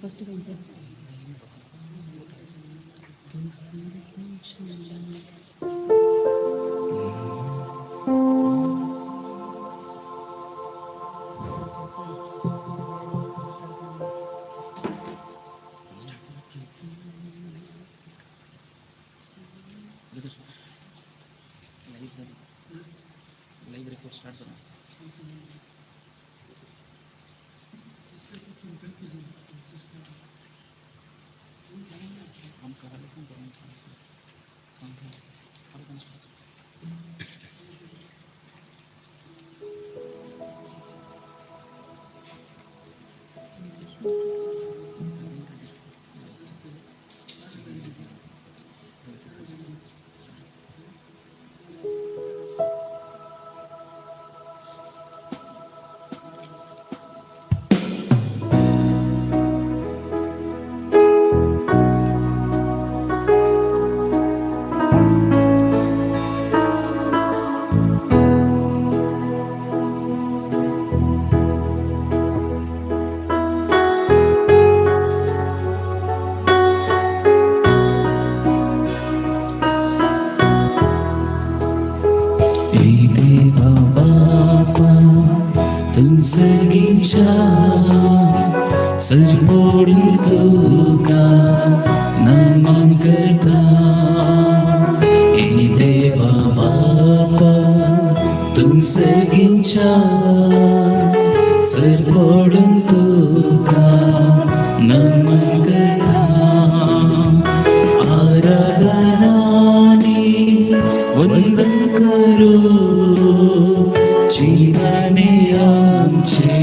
First घंटे. Live झाली. Live record start झाला. काम करायला सांग, करून काम करायला स्टार्ट. ए देवा बापा, तुझगीच्या सरपोडून तुका नमन करता. ए देवा बापा, तुझगीच्या सरपोडून तुका नमन करता. आराधनाने वंदन करू, जीवने आमचे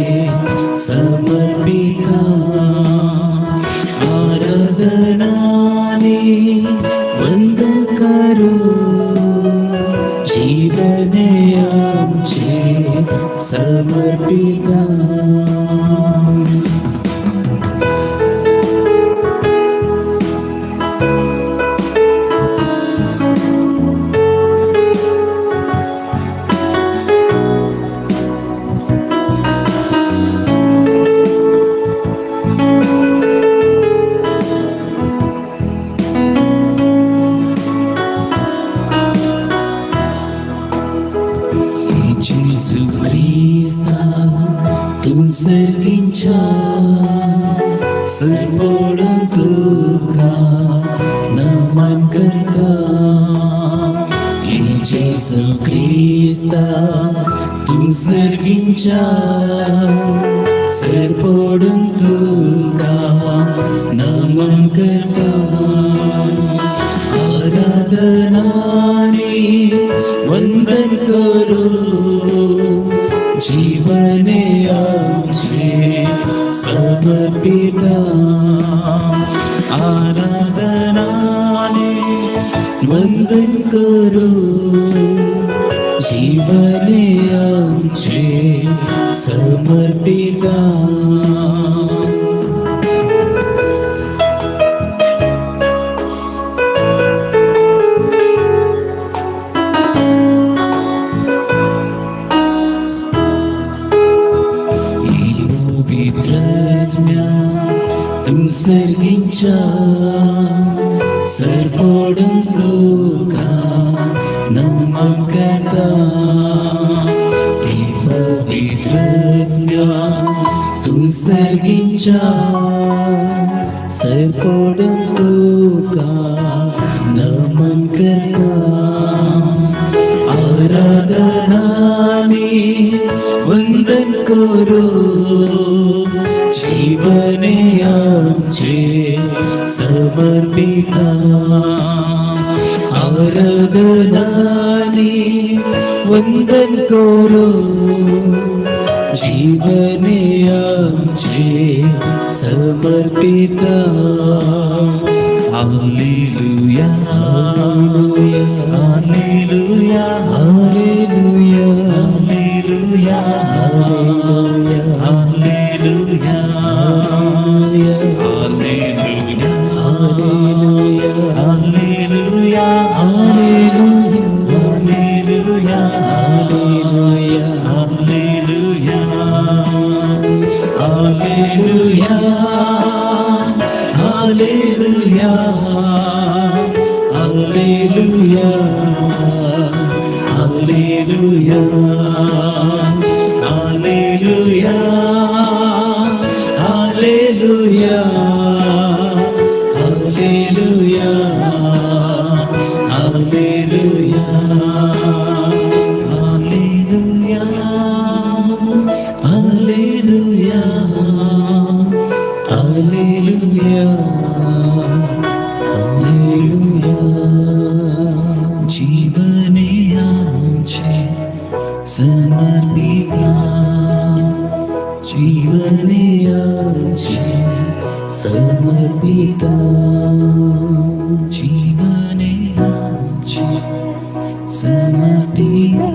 समर्पिता. आराधनाने वंदन करू, जीवने आमचे समर्पिता. जेसू ख्रिस्ता, तुझगीच्या सरपोडून तुका नमन करता. जेसू ख्रिस्ता, तुझगीच्या सरपोडून तुका नमन करता. आराधनाने वंदन करू, जीवने आमचे समर्पिता. आराधनाने वंदन करू, जीवने आमचे समर्पिता. पवित्र तुझगीच्या सरपोडून तुका नमन करता. पवित्र तुझगीच्या सरपोडून तुका नमन करता. आराधनाने वंदन करू, जीवने आमचे समर्पिता. आराधनाने वंदन करू, जीवने आमचे समर्पिता. Hallelujah, hallelujah, hallelujah, hallelujah, hallelujah, hallelujah, hallelujah, hallelujah, hallelujah, hallelujah. Hallelujah, hallelujah, hallelujah, hallelujah, hallelujah, hallelujah, hallelujah, hallelujah, hallelujah, hallelujah, hallelujah. जीवने आमचे समर्पिता, जीवने आमचे समर्पिता, जीवने आमचे समर्पिता.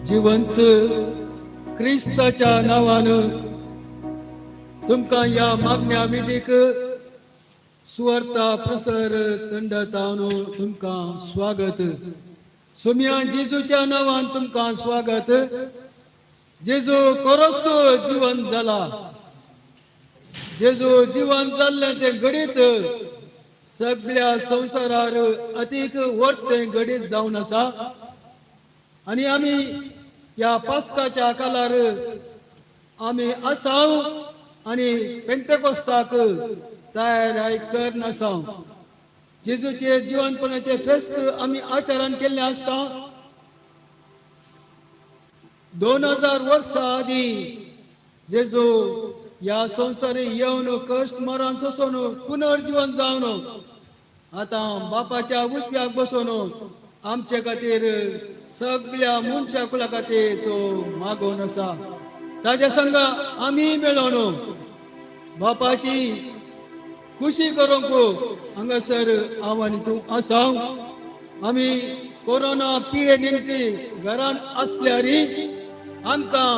जिवंत क्रिस्ताच्या नांवान तुमकां ह्या मागण्या विधीक सुवार्ता प्रसर थंडतावन तुमकां स्वागत. सोम्या जेजूच्या नांवान तुमकां स्वागत. जेजू कोरोसो जिवन जाला. जेजू जिवन जाल्लें तें घडीत सगळ्या संवसारार अतीक व्हड घडीत जावन आसा. आनी आमी ह्या पास्काच्या कालार आमी आसाव आनी पेंतेकोस्ताक तयार कर आसाव. जेजूचे जिवनपणाचे फेस्त आमी आचरण केल्लें आसता. 2000 वर्सां आदीं जेजू ह्या संवसारी येवन कश्ट मरण सोंसून पुनर्जिवन जावन आतां बापाच्या उजव्याक बसून आमचे खातीर सगळ्या मनशा कुळा खातीर तो मागोवन आसा. ताज्या संग आमी मेळोन बापाची खुशी करूंक हांगासर हांव आनी तूं आसा. आमी कोरोना पिडे निमती घरान आसल्यार आमकां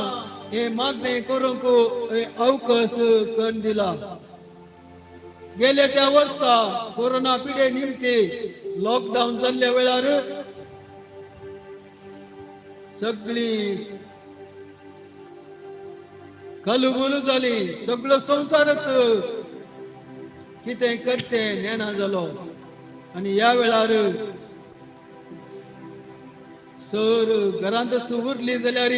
हें मागणें करूंक हें अवकाश करून दिला. गेल्या त्या वर्सा कोरोना पिडे निमती लॉकडावन जाल्ल्या वेळार सगळी कलुबुलू जाली. सगळो संवसारच कितें करते नेणा जालो. आनी ह्या वेळार सर घरांतच उरली जाल्यार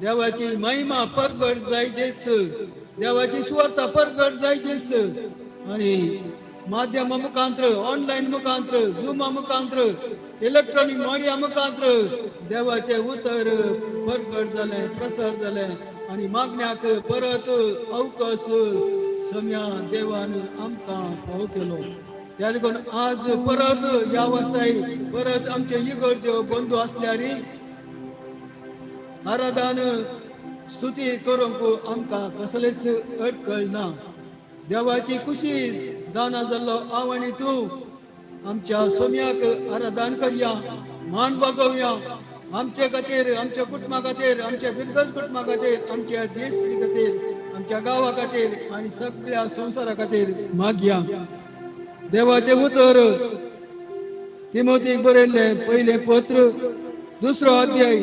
देवाची महिमा परगट जायचेच, देवाची सुवार्ता परगट जायचेच. आनी माध्यमा मुखांत्र, ऑनलायन मुखांत्र, झुमा मुखांत्र, इलेक्ट्रॉनीक मिडिया मुखांत्र देवाचें उतर परगट जालें, प्रसार जालें. आनी मागण्याक परत अवकाश सम्या देवान आमकां फावो केलो. त्या देखून आज परत ह्या वर्साय परत आमचे इगर्ज्यो बंदू आसल्यार आराधन स्तुती करूंक आमकां कसलेच अडकळ ना. देवाची खुशी जाणा जाल्लो हांव आनी तूं आमच्या सोम्याक आराधन करया, मान बागोवया. आमचे खातीर, आमच्या कुटुंबा खातीर, आमच्या फिरगज कुटुंबा खातीर, आमच्या देश खातीर, आमच्या गांवा खातीर आनी सगळ्या संवसारा खातीर मागया. देवाचें उतर तिमोतीक बरयल्लें पयलें पत्र, दुसरो अध्याय,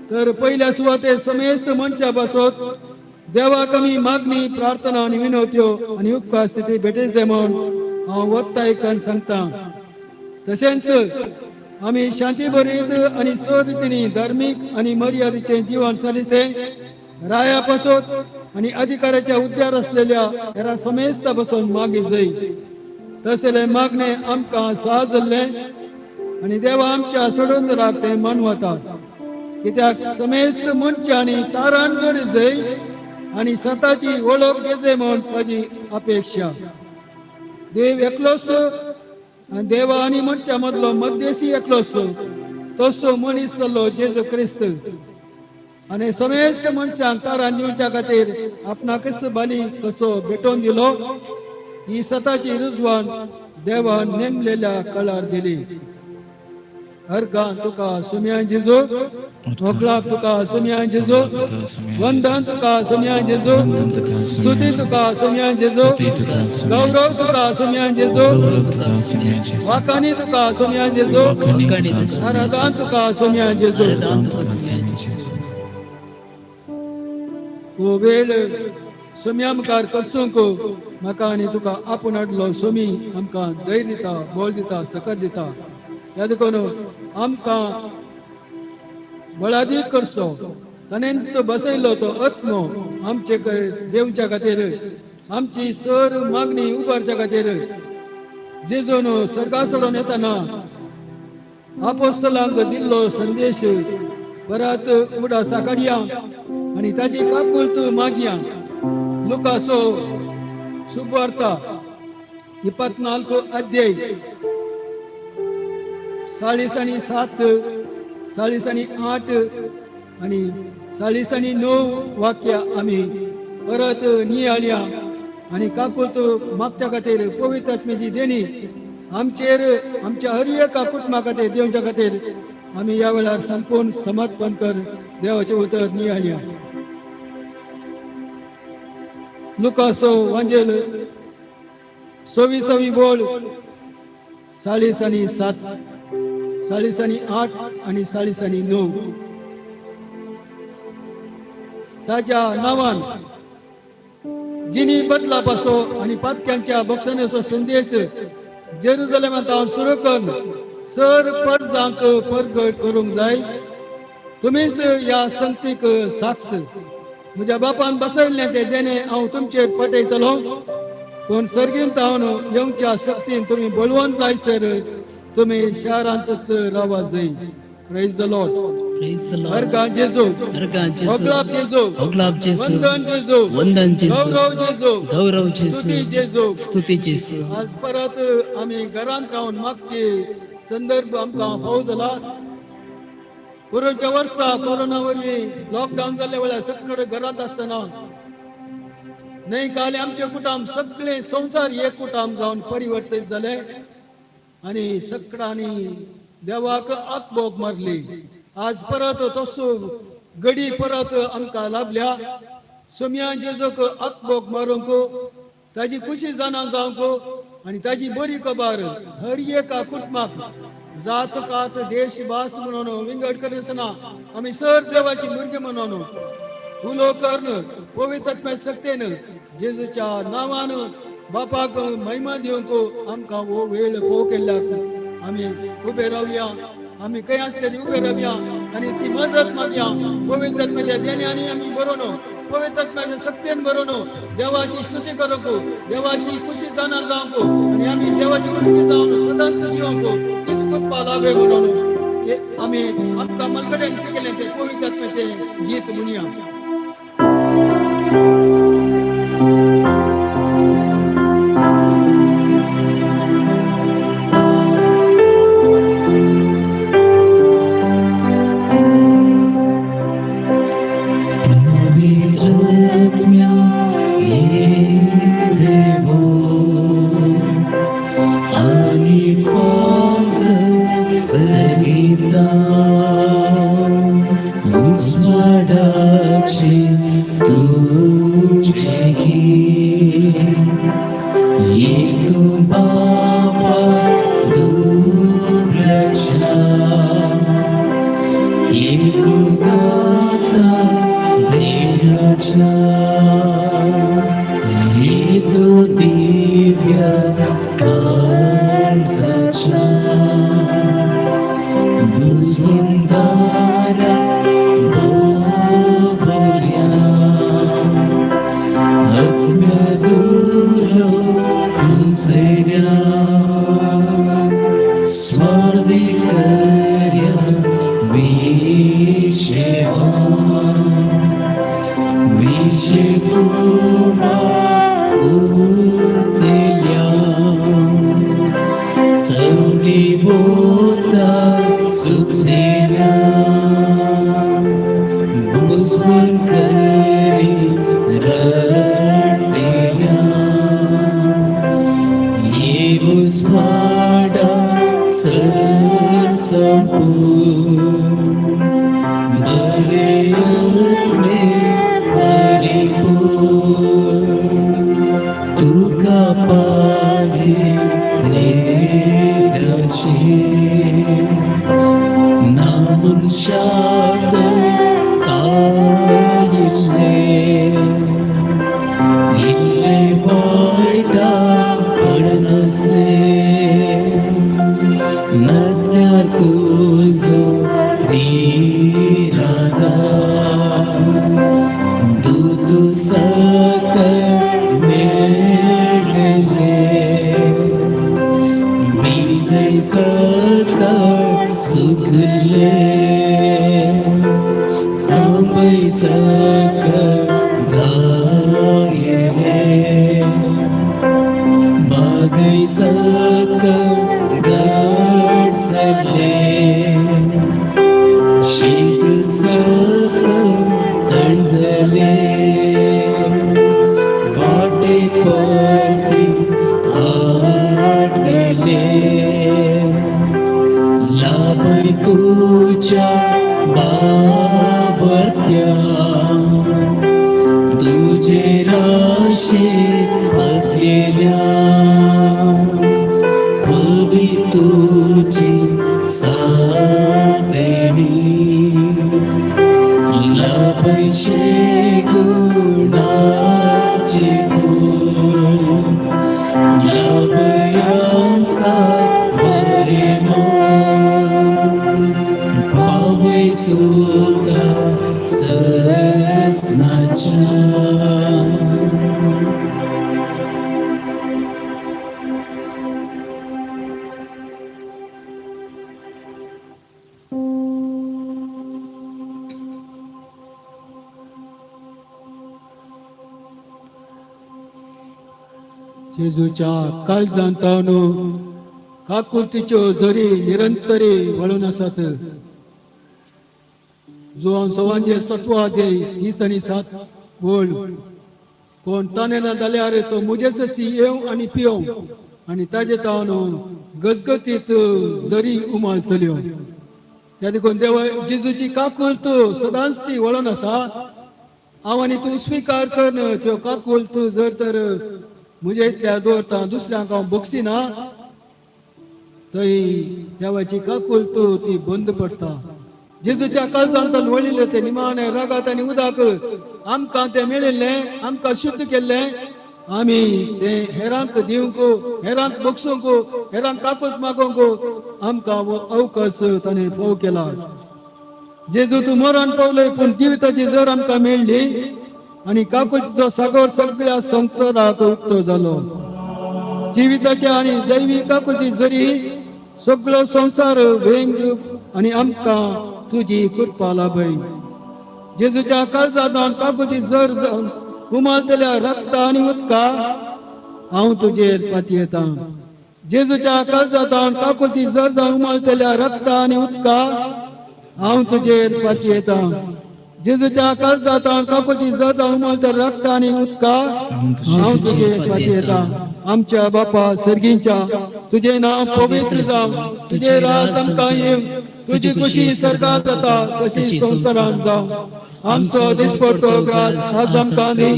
तर पयल्या सुवातेर समेस्त मनशा पासत देवाक आमी मागणी, प्रार्थना आनी विनवत्यो आनी उपकार स्थिती भेटयत जाय म्हूण हांव वत्ताय करून सांगता. तशेंच आमी शांती भरीत आनी सरितींनी धार्मीक आनी मर्यादेचें जीवन चालिसें राया पासत आनी अधिकाराच्या उद्यार आसलेल्या हेरा समेस्ता बसून मागी जाय. तसले मागणे आमकां सहज जाल्लें आनी देवा आमच्या सोडून तें मानवता. कित्याक समेस्त मनशांनी तारान जोडी जाय आनी सताची वळख घेजे म्हूण ताजी अपेक्षा. देव एकलोच आनी देवा आनी मनशा मदलो मध्यस्थी एकलोच, तसो मनीस जाल्लो जेजू क्रिस्त. आनी समेस्त मनशांक तारान दिवच्या खातीर आपणाकच बाली कसो भेटोवन दिलो. ही सताची रुजवान देवान नेमलेल्या कळार दिली. अर्गां तुका सुम्या जेजू, होकलाप तुका सुम्या जेजू, वंदन तुका सुम्या जेजू, स्तुती तुका सुम्या जेजू, गौरव तुका सुम्या जेजू, वाकानी तुका सुम्या जेजू, आराधन तुका सुम्या जेजू. हो वेळ सोम्या मुखार करसूंक म्हाका आनी तुका आपूण हाडलो सोमी आमकां धैर्य दिता, बळ दिता, सकत दिता. ह्या देखून आमकां बळादीक करचो ताणें तो बसयलो तो आत्मो आमचे देवच्या खातीर, आमची सर मागणी उबारच्या खातीर. जेजून स्वर्गा सोडून येताना आपोस्तलांक दिल्लो संदेश परत उडासा काडया आनी ताजी काकूळत मागया. लुकासो सुवार्ता 24 अध्याय 40 आणि 7, 40 आणि 8 आणि 40 आणि 9 वाक्य आम्ही परत नियाळया आणि काकूळत मागच्या खातीर पवित्र आत्म्याची देणी आमचेर, आमच्या हर एका कुटुंबा खातीर देवच्या खातीर आमी ह्या वेळार संपूर्ण समर्पण कर देवाचें उतर नियाळया. लुकासो वांजेल 26वी बोल 40 आणि 7, 40 आणि 8 आणि 40 आणि 9. ताच्या नावान जिनी बदलापासो आणि पातक्यांच्या बक्षण्याचो संदेश जेरुजलेमांत हांव सुरू करून सर परजांक परगट करूंक जाय. तुमीच ह्या संगतीक साक्ष. म्हज्या बापान बसयल्लें तें देणें हांव तुमचेर पटयतलो, पूण सर्गींत हांव येवच्या शक्तीन तुमी बळवंत जायसर तुमी शारांतच रावा जाय. Praise the Lord. Praise the Lord. अर्गां जेजू, अर्गां जेजू, होगलाप जेजू, होगलाप जेजू, वंदन जेजू, वंदन जेजू, गौरव जेजू, गौरव जेजू, स्तुती जेजू, स्तुती जेजू. आज परत आमी घरांत रावन मागचे संदर्भ आमकां फाव जाला. कोरोनाच्या वर्सा कोरोना वरवीं लॉकडावन जाल्ल्या वेळार सगळे घरांत आसतना न्हय काल आमचे कुटुंब सगळे संवसार एक कुटुंब जावन परिवर्तीत जाले आनी सगळ्यांनी देवाक आकबोक मारली. आज परत तसो गडी परत आमकां लाभल्या. सोम्या जेजूक आकबोक मारूंक, ताजी खुशी जाणा जावंक आनी ताजी बरी खबर हर एका कुटुंबाक जात कात देश भास म्हणून विंगड करिनासतना आमी सर देवाची भुरगीं म्हणून उलो करून पवित्र आत्म्या शक्तीन जेजूच्या नांवान बापाक महिमा दिवंक आमकां हो वेळ फोव केल्ल्याक आमी उबे रावया. आमी खंय आसले तरी उबे रावया आनी ती मजत मागया. पवित्र आत्म्याच्या देण्यानी आमी बरोवन, पवित्र आत्म्याच्या शक्तीन बरोवन देवाची स्तुती करूंक, देवाची खुशी जाणा जावंक आनी आमी देवाची भुरगीं जावन सदांच जिवंक तीच कृपा लाभे म्हणून हे आमी आमकां मलगड्यान शिकयलें तें पवित्र आत्म्याचें गीत म्हणया. पवित्र आत्म्या ये देवो आनी फक्त सगिता उजवाडाची तुझे ये तू बापा दुबल्याच्या ये तू दाता देण्याच्या ये तू दिव्य काळजाच्या बुजवंदारा बोबऱ्या आत्म्या दूर तुझऱ्या स्वाधिकार्य विशेवा विशे तुमा उरतेल्या. तुका पादी देव्याची ना मनशात कायिल्ले इल्ले वायटा पडनासले नसल्यार तुजो धीराधा दूत सकळ मेळले मिसै सकळ सुखले तांबय सकळ गायले बागय सकळ गडसले शीत सकळ तणजले वाटे परती आटले लाभय तुझ्या बाबत्या तुझे राशी पथलेल्या पवी तुझी साधणी लाभशे गुणाचे गुण लाभयांका बरे मन पावय सुद्धा ससनाच्या. जेजूच्या काळजांत काकुळतीच्यो झरी निरंतरी वळून आसात. जुवान सवांजे सत्वा अध्याय 37 वळ. कोण तानेला जाल्यार तो मुजे सशी येवं आनी पियों आनी ताजे तावन गजगतीत झरी उमाळतल्यो. त्या देखून देव जेजूची काकुळत सदांच ती वळून आसा. हांव आनी तूं स्विकार कर त्यो काकुळत जर तर म्हजे इतल्या दवरता दुसऱ्यांक हांव बक्षिना थंय देवाची काकुळत ती बंद पडटा. जेजूच्या काळजांत वळिल्लें तें निमाणें रगात आनी उदक आमकां तें मेळिल्लें, आमकां शुद्ध केल्लें. आमी तें हेरांक दिवंक, हेरांक बक्षूंक, हेरांक काकुळट मागोवंक आमकां हो अवकाश ताणें फोव केला. जेजू तूं मरण पावलय पूण जिविताची जर आमकां मेळ्ळी आनी काकुळटीचो सागर सगळ्या संवसाराक उक्तो जालो. जिविताच्या आनी दैवी काकुळटी जरी सगळो संवसार वेंग आनी आमकां तुजी कृपा लाभय. जेजूच्या काळजांत काकुळटी जर उमाळतल्या रक्ता आनी उदका हांव तुजेर पातयेता. जेजूच्या काळजांत काकुळटी जर जावन उमाळतल्या रक्ता आनी उदका हांव तुजेर पातयेता. जेजूच्या काळजांत काकुळटी जर जावन उमाळतल्या रक्ता आनी उदका हांव तुजेर पातयेता. आमच्या बापा सर्गींच्या तुजें नांव पवित्र जावं, तुजें राज आमकां येवं, तुजी खुशी सर्गात जाता तशी संवसारांत जावं. आमचो दिसपडतो ग्रास आज आमकां दी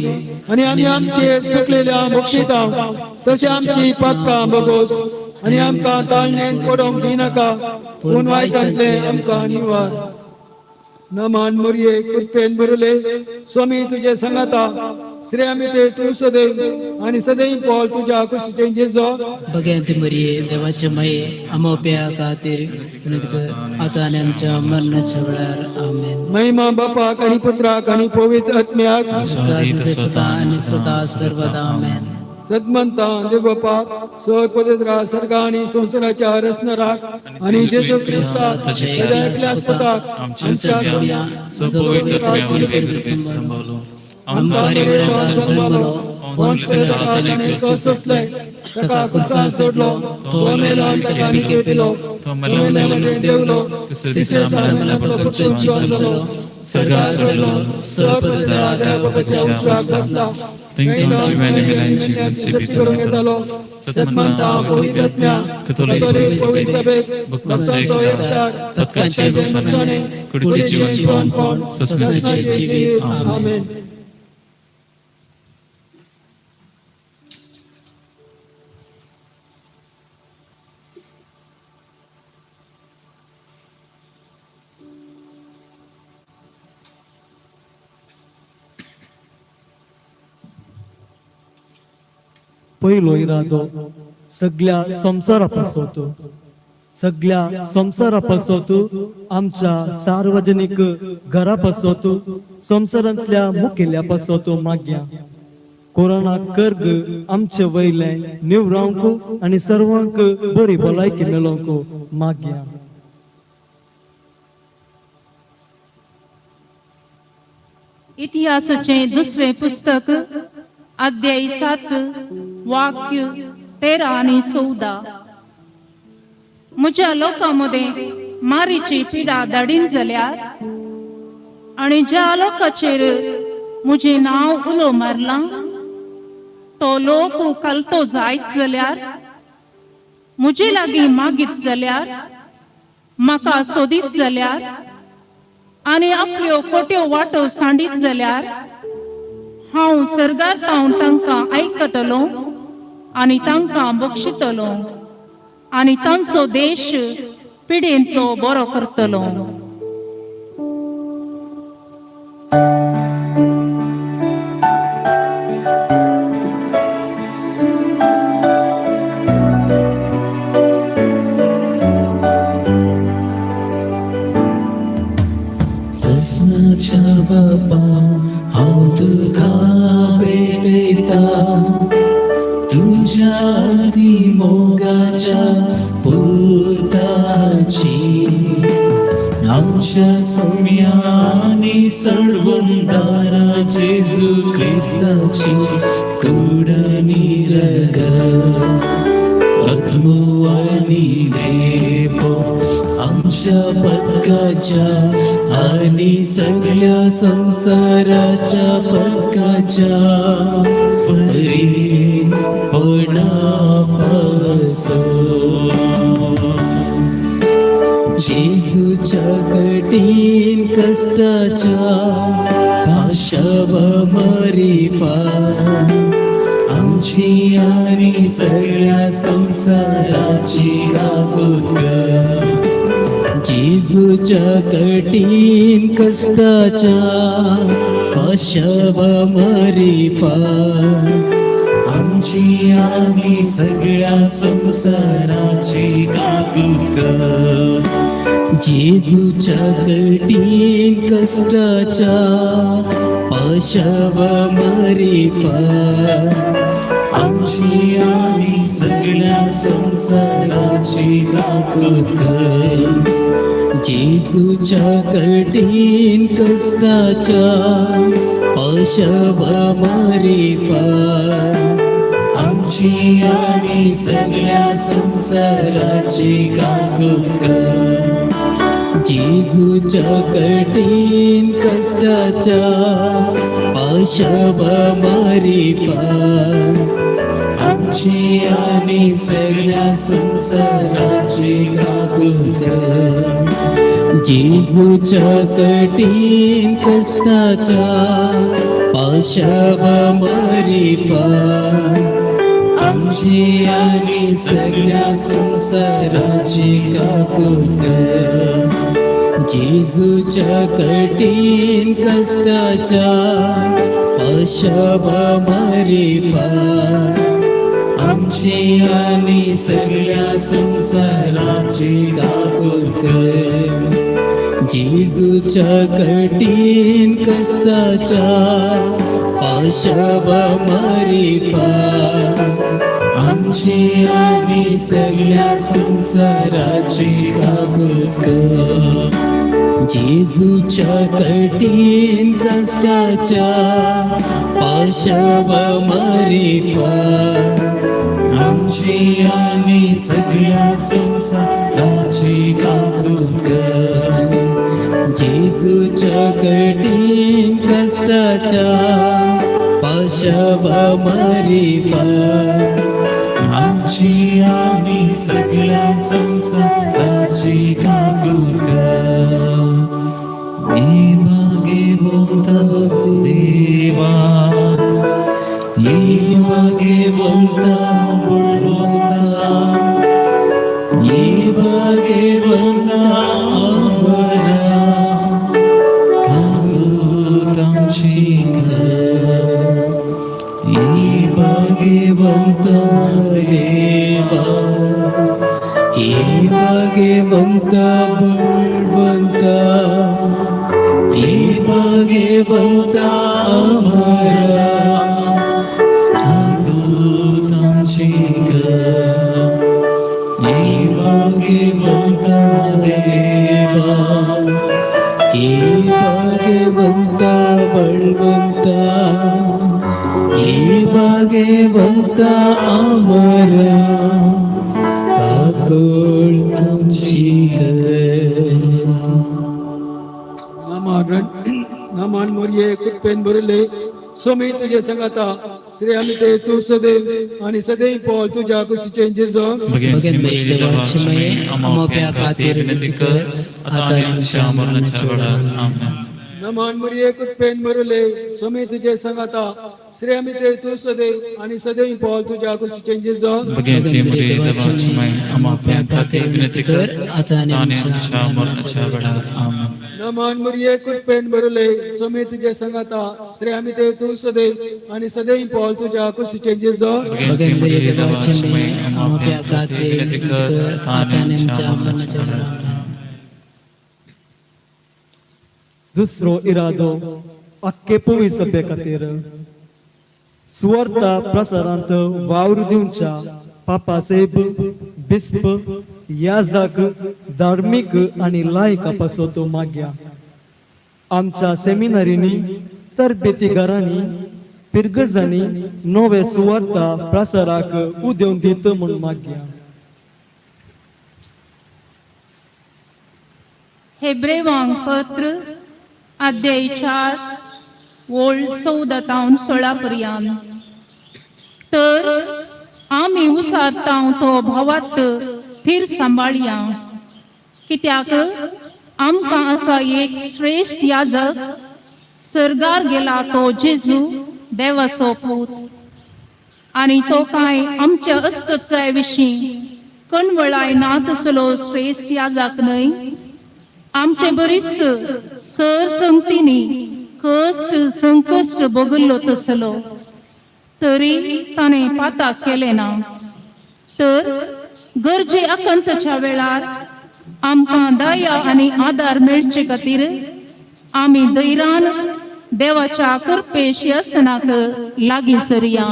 आनी आमी आमचे सुकलेल्या बक्षिता तशें आमची पातकां बगोस आनी आमकां ताळणेन पडोवंक दिनाका पूण वायटांतलें आमकां निवार. नमान मोरये कृपेन भरले स्वामी तुझे संगाता श्रेयामिते तूं सदैव आनी सदैव पॉल तुज्या कुशीचें जेजो. बघ्यांत मरिये देवाच्या माये आमोप्या खातीर आतां आनी आमच्या मरणाच्या वेळार. आमेन. महिमा बापाक आनी पुत्राक आनी पवित्र आत्म्याक सदा आनी सदा सर्वदा. आमेन. सदमंता देव बापाक सर पवित्र सर्गा आनी संवसाराच्या रचणाराक आनी जेजू क्रिस्ताक ताच्या एकल्याच पुताक आमच्या पवित्र आत्म्यावरवीं संभवलो आमकां जन्मलो सोंसले ताका खुर्सार सोडलो तो मेलो आनी ताका निकेपिलो तो मेल्यामदें देवलो तिसऱ्या दिसा मेल्या परतून जिवंत जालो सर्गार चडलो सर्वपवित्र देव बापाच्या उजव्याक बसला थंय तो जिव्यानी मेल्यांची विनंती करूंक येतालो. सदमंता पवित्र आत्म्या कथोलिक पवित्र सभेक भक्तांचो भक्तांचो एकचार एकचार पथकांचे भोगसणे कुडीचे जीवनपण ससनाचे जिवीत. आमेन. पयलो इरादो सगळ्या संवसारा पासत, सगळ्या संवसारा पासत, आमच्या सार्वजनीक घरा पासत, संवसारांतल्या मुखेल्या पासत मागया. कोरोना कर्ग आमचे वयले निवरावंक आनी सर्वांक बरी भलायकी मेळोवंक मागया. इतिहासाचें दुसरें पुस्तक, अध्याय 7, वाक्य 13 आनी 14. म्हज्या लोकां मदें मारीची पिडा धाडीन जाल्यार आनी ज्या लोकांचेर म्हजें नांव उलो मारलां तो लोक कलतो जायत जाल्यार, म्हजे लागीं मागीत जाल्यार, म्हाका सोदीत जाल्यार आनी आपल्यो खोट्यो वाटो सांडीत जाल्यार, हांव सर्गार तावन तांकां आयकतलो आनी तांकां बक्षितलो आनी तांचो देश पिडेंतलो बरो करतलो. ससनाच्या बापा, हांव तुका भेटयता, तुज्या ती मोगाच्या पुताची, आमच्या सोम्या आनी सळवंदारा जेजू क्रिस्ताची कूड निरग आत्मो आनी देपो आमच्या पदकाच्या आणि सगळ्या संसाराच्या पदकाच्या फरीन पणापासो. जेजूच्या कठीण कष्टाच्या पाशव मरिफा आमची आणि सगळ्या संसाराची काकूत कर. जेजूच्या कठीण कष्टाच्या पाशव मरिफा आमची आणि सगळ्या संसाराची काकूत कर. जेजूच्या कठीण कष्टाच्या पाशव मरिफा आमची आणि सगळ्या संसाराची काकूत कर. जेजूच्या कठीण कष्टाच्या पाशव मरिफा आमची आणि सगळ्या संसाराची काकूत कर. जेजूच्या कठीण कष्टाच्या पाशव मरिफा आमची आणि सगळ्या संसाराची काकूत कर. जेजूच्या कठीण कष्टाच्या पाशव मरिफा आमची आणि सगळ्या संसाराची काकूत कर. जेजूच्या कठीण कष्टाच्या पाशव मरिफा आमची आणि सगळ्या संसाराची काकूत कर. जेजूच्या कठीण कष्टाच्या पाशव मरिफा आमची आणि सगळ्या संसाराची काकूत कर. जेजूच्या कठीण कष्टाच्या पाशव मरिफा आमची आणि सगळ्या संसाराची काकूत कर. जेजूच्या कठीण कष्टाच्या पाशव मरिफा आमची आणि सगळ्या संसाराची काकूत कर. मी मागे बोलता देवा, मी मागे बोलता बोलता, मी मागे बोलता आवरा काकूत आमची कर. मी मागे बोलता. देवा, हे भाग्यवंत बळवंता, हे भाग्यवंत अमरा, काकूत आमची कर. हे भाग्यवंत देवा, हे भाग्यवंत बळवंता, हे भाग्यवंत अमरा, काकूत आमची कर. नामान मोरये कृपेन भरिल्ले, स्वामी तुझे सांगाता, श्रेयामिते तूं सदैव आनी सदैव पावल तुज्या कुशीचें जेजो. भगेन देवाची मये आमोप्या खातीर विनंती कर, आता आनी आमच्या मरणाच्या वेळार. आमेन. नमान मरिये, कृपेन भरिल्ले, स्वामी तुझे सांगाता, श्रेयामिते तूं सदैव आनी सदैव पावल तुज्या कुशीचें जेजो. भगेनची मुरी देवाची मये आमोप्या खातीर विनंती कर, आता आनी आमच्या मरणाच्या वेळार. आमेन. नमान मरिये, कृपेन भरिल्ले, स्वामी तुझे सांगाता, श्रेयामिते तूं सदैव आनी सदैव पावल तुज्या कुशीचें जेजो. भगेनची मुरी देवाची मये आमोप्या खातीर विनंती कर, आता आनी आमच्या मरणाच्या वेळार. आमेन. दुसरो इरादो आख्खे पवी सभे खातीर, सुवार्ता प्रसारांत वावर दिवच्या पापासाहेब, बिस्प, याजक, धार्मीक आनी लायका पासत मागया. आमच्या सेमिनारींनी, तरबेती घरांनी, पिरगजांनी नवे सुवार्ता प्रसाराक उदेवन दीत म्हूण मागया. हेब्रेवांक पत्र, अध्याय 4, ओळ 14 तावन 16 पर्यंत. तर आमी उसारतांव तो भावात थीर सांबाळया, कित्याक आमकां आसा एक श्रेश्ठ याजक, सर्गार गेला तो जेजू, देवाचो पूत, आनी तो कांय आमच्या अस्तित्वा विशीं कणवळाय ना तसलो श्रेश्ठ याजक न्हय. आमचे बरीच सर संगतींनी कश्ट संकश्ट भोगल्लो तसलो, तरी ताणें पाताक केलें ना. तर गरजे आकांताच्या वेळार आमकां दया आनी आदार मेळचे खातीर आमी धैर्यान देवाच्या कृपेश आसनाक लागीं सरया.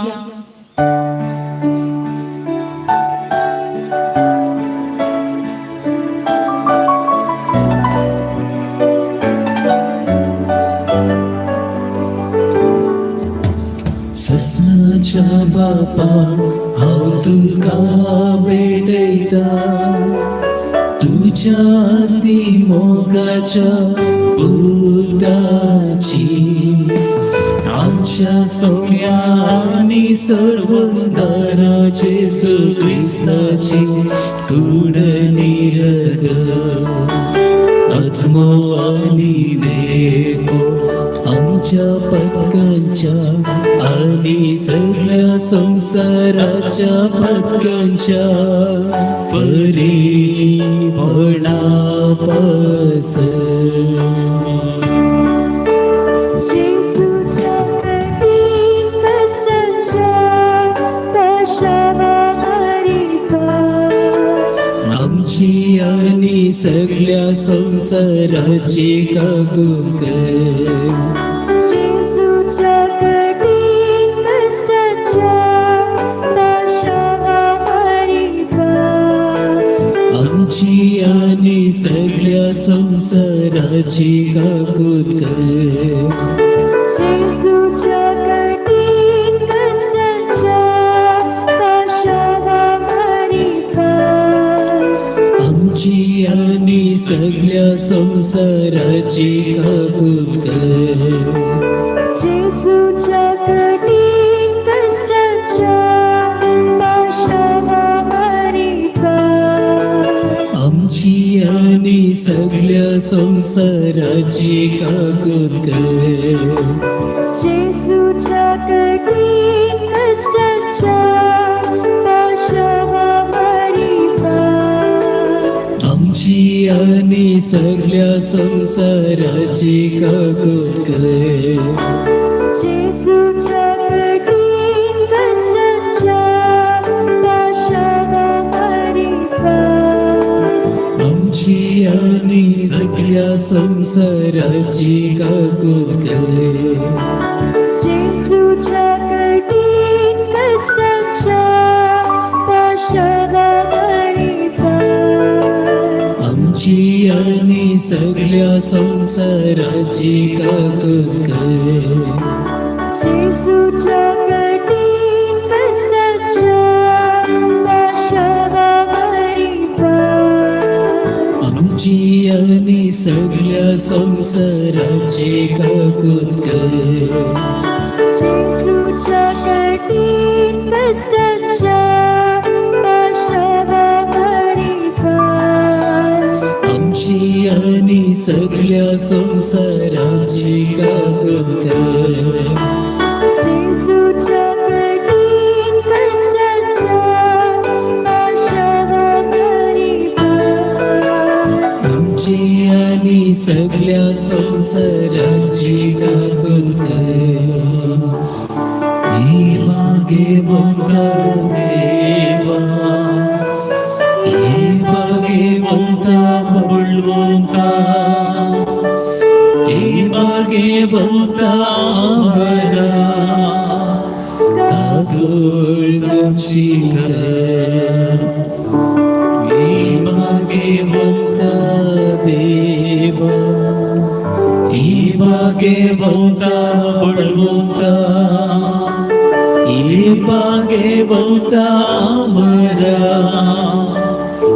ससाच्या बापा, हांव तुका भेटयता, तुज्या ती मोगाच्या पुताची, आमच्या सोम्या आनी सर्वदारा जेजू क्रिस्ताची कूड निरग, आत्मो आनी देखो, आमच्या पथकांच्या आणि सगळ्या संसाराच्या पथकांच्या फरीपणापास. जेजूच्या कठीण कष्टांच्या पाशावामारिफत, आमची आणि सगळ्या संसाराची काकूत कर. जेजूच्या कठीण कष्टांच्या पाशावामारिफत, आमची आणि सगळ्या संसाराची काकूत कर. जेजूच्या कठीण कष्टांच्या पाशावामारिफत, आमची आणि सगळ्या संसाराची काकूत कर. जेजूच्या कठीण कष्टांच्या पाशावामारिफत, आमची आणि सगळ्या संसाराची काकूत कर. जेजूच्या कठीण कष्टांच्या पाशावामारिफत, आमची आणि सगळ्या संसाराची काकूत कर. जेजूच्या कठीण कष्टांच्या सगल्या संवसाराची काकूत कर. जेजूच्या कठीण कष्टांच्या पाशावावरी फार. आमची आणि सगल्या संवसाराची काकूत कर. जेजूच्या कठीण कष्टांच्या पाशावावरी फार. आमची आणि सगल्या संवसाराची काकूत कर. जेजूच्या कठीण कष्टांच्या पाशावावरी फार. आमची आणि सगल्या संवसाराची काकूत कर. जेजूच्या कठीण कष्टांच्या पाशावावरी फार. आमची आणि सगल्या संवसाराची काकूत कर. ही मागे बोलता देवा, ही मागे बोलता बोलवता, ही मागे बोलता मरा कागुळ तुमची कर. ही मागे बोलता देवा, ही मागे बोलता बळवंता, ही मागे बोलता मरा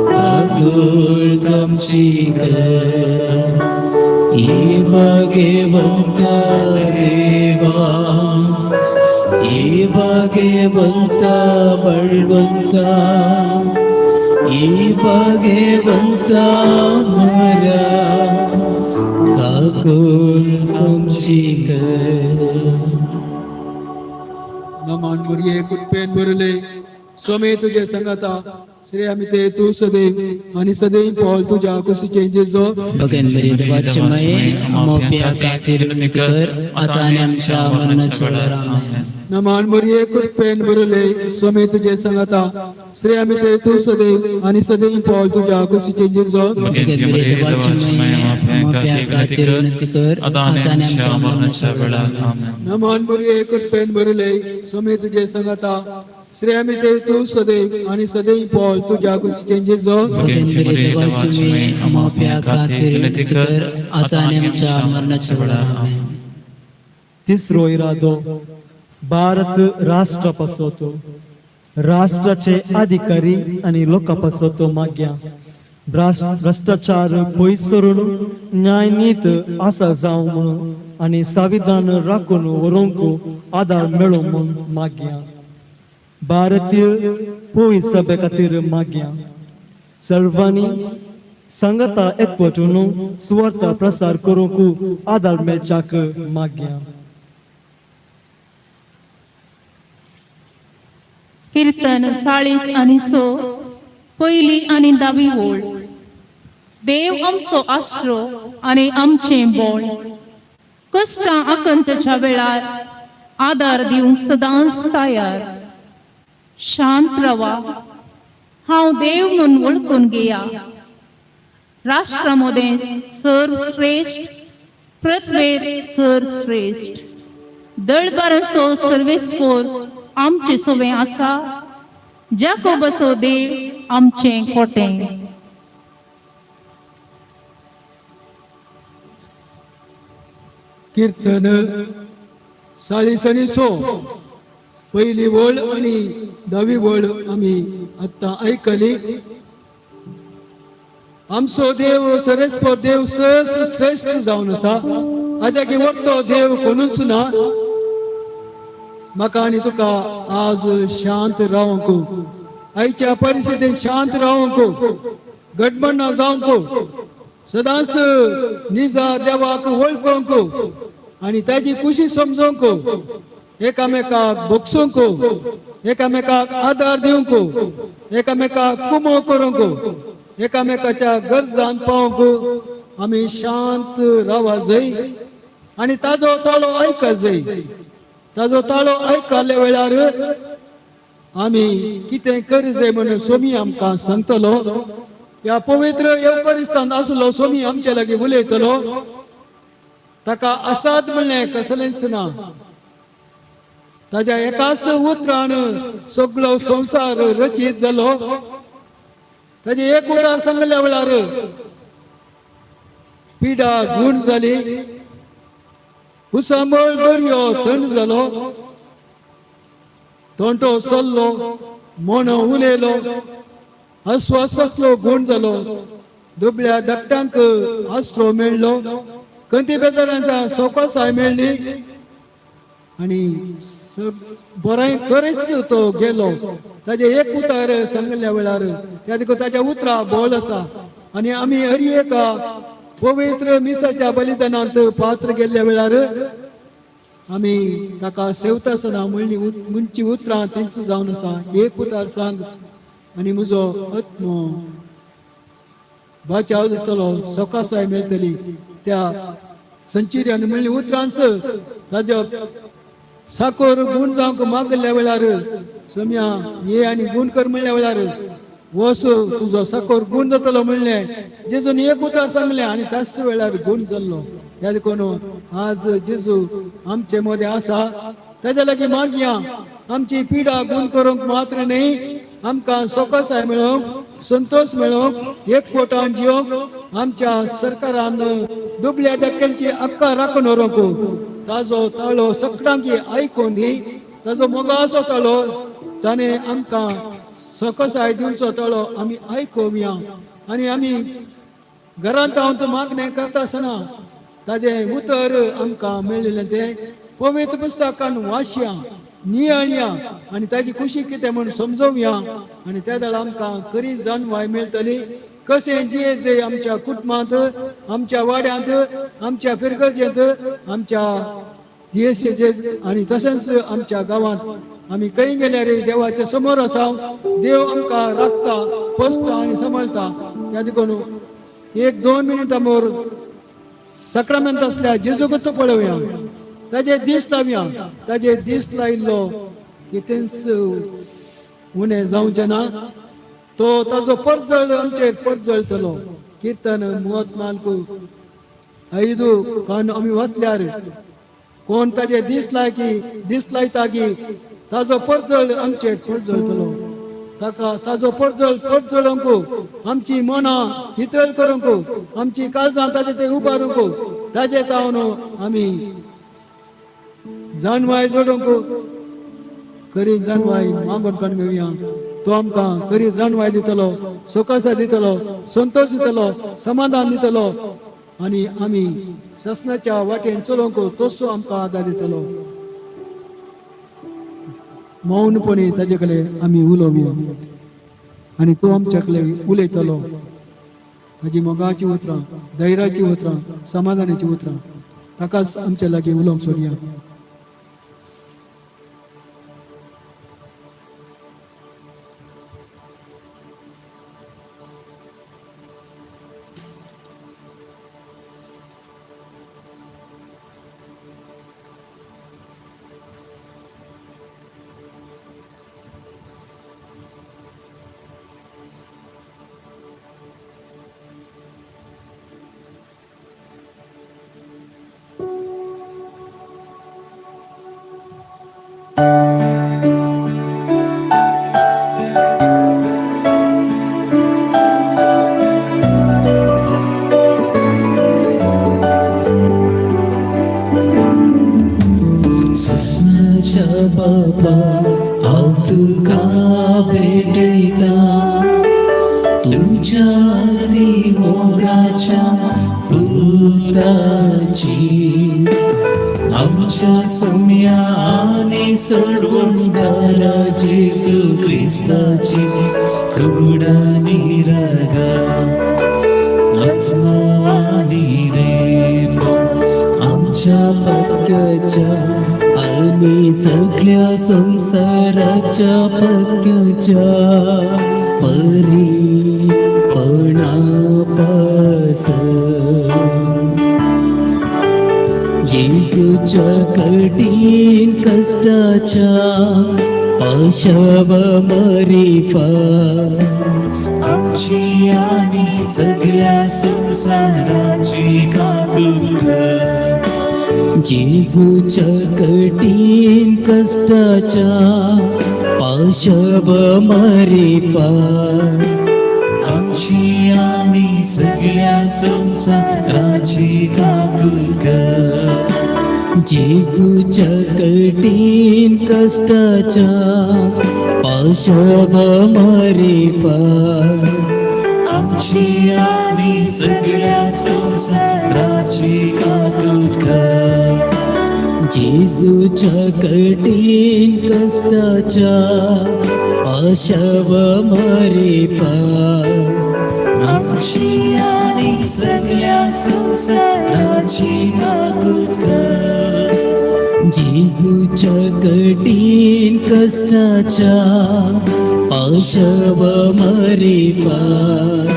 काकुळ तुमची कर. ही मागे बोलता देवा, ही मागे बोलता बळवंता, ही बागे बोलता मरा काकुळ तुमची कर. नमान मुरये कृपेन भरले स्वामी तुझे संगता, श्रेयामिते तू सदैव आणि सदैव पावल तुझ्या कुशीचे जेजो. भगवान मरी देवाचे माये, आमोप्या खातीर विनंती कर, आता आणि आमच्या मरणाच्या वेळार. आमेन. नमान मुरये कृपेन भरले स्वामी तुझे संगता, श्रेयामिते तू सदैव आणि सदैव पावल तुझ्या कुशीचे जेजो. भगवान मरी देवाचे माये, आमोप्या खातीर विनंती कर, आता आणि आमच्या मरणाच्या वेळार. आमेन. नमान मुरये कृपेन भरले स्वामी तुझे संगता, श्रेयामिते तू सदैव आणि सदैव पावल तुझ्या कुशीचे जेजो. भगवान मरी देवाचे माये, आमोप्या खातीर विनंती कर, आता आणि आमच्या मरणाच्या वेळार. आमेन. तिसरो इरादो भारत राष्ट्रा पासत, राष्ट्राचे अधिकारी आनी लोकां पासत मागया. भ्रष्टाचार पयस सरून न्यायनीत आसा जावं म्हणून आनी संविधान राखून व्हरूंक आदार मेळो म्हूण मागया. भारतीय पोळी सभे खातीर मागया. सर्वांनी सांगाता एकवटून सुवार्ता प्रसार करूंक आदार मेळच्याक मागया. कीर्तन 46, पयली आनी धावी ओळ. देव आमचो आसरो आनी आमचें बोळ, कश्टां आकंतच्या वेळार आदार दिवंक सदांच तयार. शांत रावा, हांव देव म्हूण वळखून घेया. राष्ट्रा मदें सर्वश्रेश्ठ, पृथ्वेर सर्वश्रेश्ठ, दळबाराचो सर्वेस्पोर आमचे सोवे आसा, जाकोबाचो देव आमचें कोटें. कीर्तन 46, पहिली वळ आणि धावी वळ आम्ही आत्ता ऐकली. आमचो देव सरेस्पर देव सहस श्रेष्ठ जावन आसा, हाज्या वरतो देव कोणूच ना. म्हाका आनी तुका आज शांत रावंक, आयच्या परिस्थितीत शांत रावंक, गडबड जावंक, सदांच निजा देवाक वळखोंक आनी ताजी खुशी समजोंक, एकामेकाक बोगसूंक, एकामेकाक आदार दिवंक, एकामेकाक कुमो करूंक, एकामेकाच्या गरजान पावंक आमी शांत रावा जाय आनी ताजो ताळो आयका जाय. ताजो ताळो आयकल्या वेळार आमी कितें करी जाय म्हणून स्वामी आमकां सांगतलो. ह्या पवित्र येवकरिस्तान आसलो स्वामी आमच्या लागीं उलयतलो. ताका असाद म्हणलें कसलेंच ना. ताज्या एकाच उतरान सगळो संवसार रचीत जालो. ताजे एक उतार सांगल्या वेळार पिडा गुण जाली, उसांबळ दर्यो थंड जालो, तोंटो चल्लो, मोनो उलयलो, अस्वास आसलो गुण जालो, दुबळ्या धाकट्यांक आसरो मेळ्ळो, कंती बेजारांच्या सवकासाय मेळ्ळी आनी बरें करीच तो गेलो. ताजे एक उतार सांगल्या वेळार त्या देखून ताच्या उतरा बोल आसा आनी आमी हर एका पवित्र मिसाच्या बलिदानांत पात्र गेल्ल्या वेळार आमी ताका सेवता आसतना म्हणली म्हणची उतरां तींच जावन आसा. एक उतार सांग आनी म्हजो आत्मो बाचाव जातलो, सकासाय मेळटली. त्या संचिर्यान म्हणली उतरांच ताज्या साकोर गुण जावंक मागल्या वेळार सम्या ये आनी गुण कर म्हणल्या वेळार वस तुजो साकोर गुण जातलो म्हणलें. जेजून एक उतर सांगलें आनी त्याच वेळार गुण जाल्लो. त्या देखून आज जेजू आमचे मदें आसा, ताज्या लागीं मागया आमची पिडा गुण करूंक मात्र न्ही, आमकां सोकसाय मेळोवंक, संतोष मेळोवंक, एक पोटान जिवंक, आमच्या सरकारान दुबल्या धक्क्यांची हक्का राखून व्हरूंक ताजो ताळो सगळ्यांकी आयकून दी. ताजो मोगाचो ताळो ताणें आमकां सकसाय दिवचो ताळो आमी आयकोवया आनी आमी घरांत हांव मागणें करता आसतना ताजें उतर आमकां मेळिल्लें तें पवित्र पुस्तकान वाचया, नियाळया आनी ताजी खुशी कितें म्हूण समजोवया आनी त्या वेळार आमकां खरी जाणवाय मेळटली कशें जियेचें आमच्या कुटुंबांत, आमच्या वाड्यांत, आमच्या फिरगर्जेंत, आमच्या दियेसेचेर आनी तशेंच आमच्या गांवांत. आमी खंय गेल्यार देवाच्या समोर आसा, देव आमकां राखता, पोसता आनी सांबाळटा. त्या देखून एक दोन मिनटां मोर सक्रामेंत आसल्या जेजूक पळोवया, ताजे दीस लावया. ताजे दीस लायिल्लो कितेंच उणें जावचें ना, तो ताजो परजळ आमचेर परजळटलो. किर्तन 34:5 कारण आमी वाचल्यार कोण ताजे दीस लाय की दीस लायता की ताजो परजळ आमचेर परजळटलो. ताका ताजो परजळ परजळोवंक, आमची मनां हितळ करूंक, आमची काळजां ताजे ते उबारूंक, ताजे तावन आमी जाणवाय जोडूंक खरी जाणवाय मागून करून घेवया. तो आमकां खरी जाणवाय दितलो, सोकासा दितलो, संतोष दितलो, समाधान दितलो आनी आमी ससनाच्या वाटेन चलोवंक तसो आमकां आदार दितलो. मौनपणे ताजे कडेन आमी उलोवया आनी तो आमच्या कडेन उलयतलो. ताजी मोगाची उतरां, धैर्याची उतरां, समाधानाची उतरां ताकाच आमच्या लागीं उलोवंक सोदया. ससनाच्या बाबा हांव तुका भेटयता, तुज्या मोगाच्या पुताची, आमच्या सोम्या आनी सोडवणदारा जेजू क्रिस्ताची कुडा निरागा आत्मा आनी देव आमच्या पत्याच्या आनी सगळ्या संसाराच्या पत्याच्या परी पणापास जेजूच्या कठीण कष्टाच्या पाशाव मरिफा. आमची आनी सगळ्या संवसाराची काकूत कर. जेजूच्या कठीण कष्टाच्या पाशब मारिफात. आमची आनी सगळ्या संवसाराची काकूत कर. जेजूच्या कठीण कष्टाच्या पाशब मारिफात. आमची आनी सगळ्या संवसाराची काकूत कर. जेजूच्या कठीण कष्टाच्या पाशब मारिफात. आमची आनी सगळ्या संवसाराची काकूत कर. जेजूच्या कठीण कष्टाच्या पाशव मारिफात.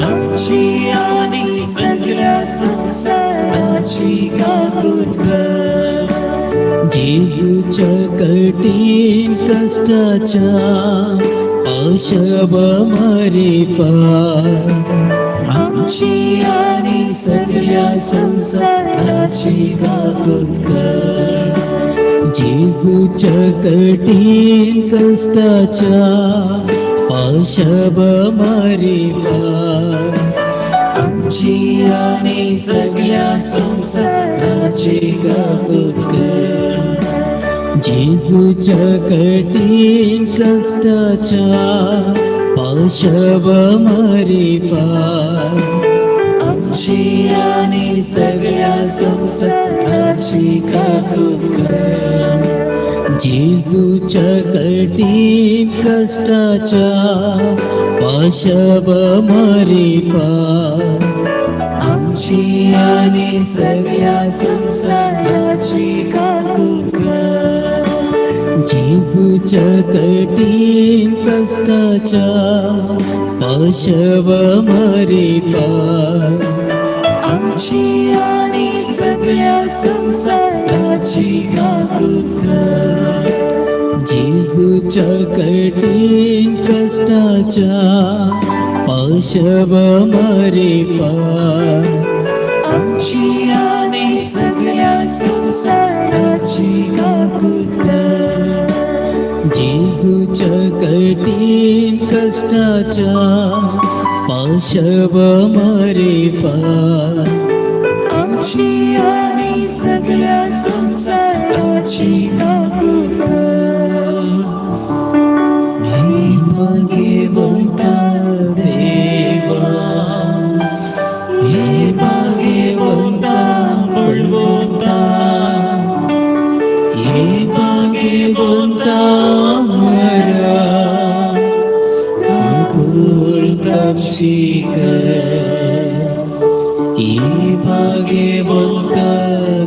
आमची आनी सगळ्या संवसाराची काकूत कर. जेजूच्या कठीण कष्टाच्या पाशव मारिफात. आमची आनी सगळ्या संवसाराची काकूत कर. जेजूच्या कठीण कष्टाच्या पाशव मारिफात. आमची आनी सगळ्या संवसाराची काकूत कर. जेजूच्या कठीण कष्टाच्या पाशव मारिफात. आमची आनी सगळ्या संवसाराची काकूत कर. जेजूच्या कठीण कष्टाच्या पाशव मारिफात. आमची आनी सगळ्या संवसाराची काकूत कर. जेजूच्या कठीण कष्टाच्या पाशव मारिफात. आमची आनी सगळ्या संवसाराची काकूत कर. जेजूच्या कठीण कष्टाच्या पाशव मारिफात. आमची आनी सगळ्या संवसाराची काकूत कर. जेजूच्या कठीण कष्टाच्या पाशव मारिफात. आमची आनी सगळ्या संवसाराची काकूत कर. हे भाग्यवंता देवा, हे भाग्यवंता बळवंता, हे भाग्यवंता मरा, काकूत आमची कर. हे भाग्यवंता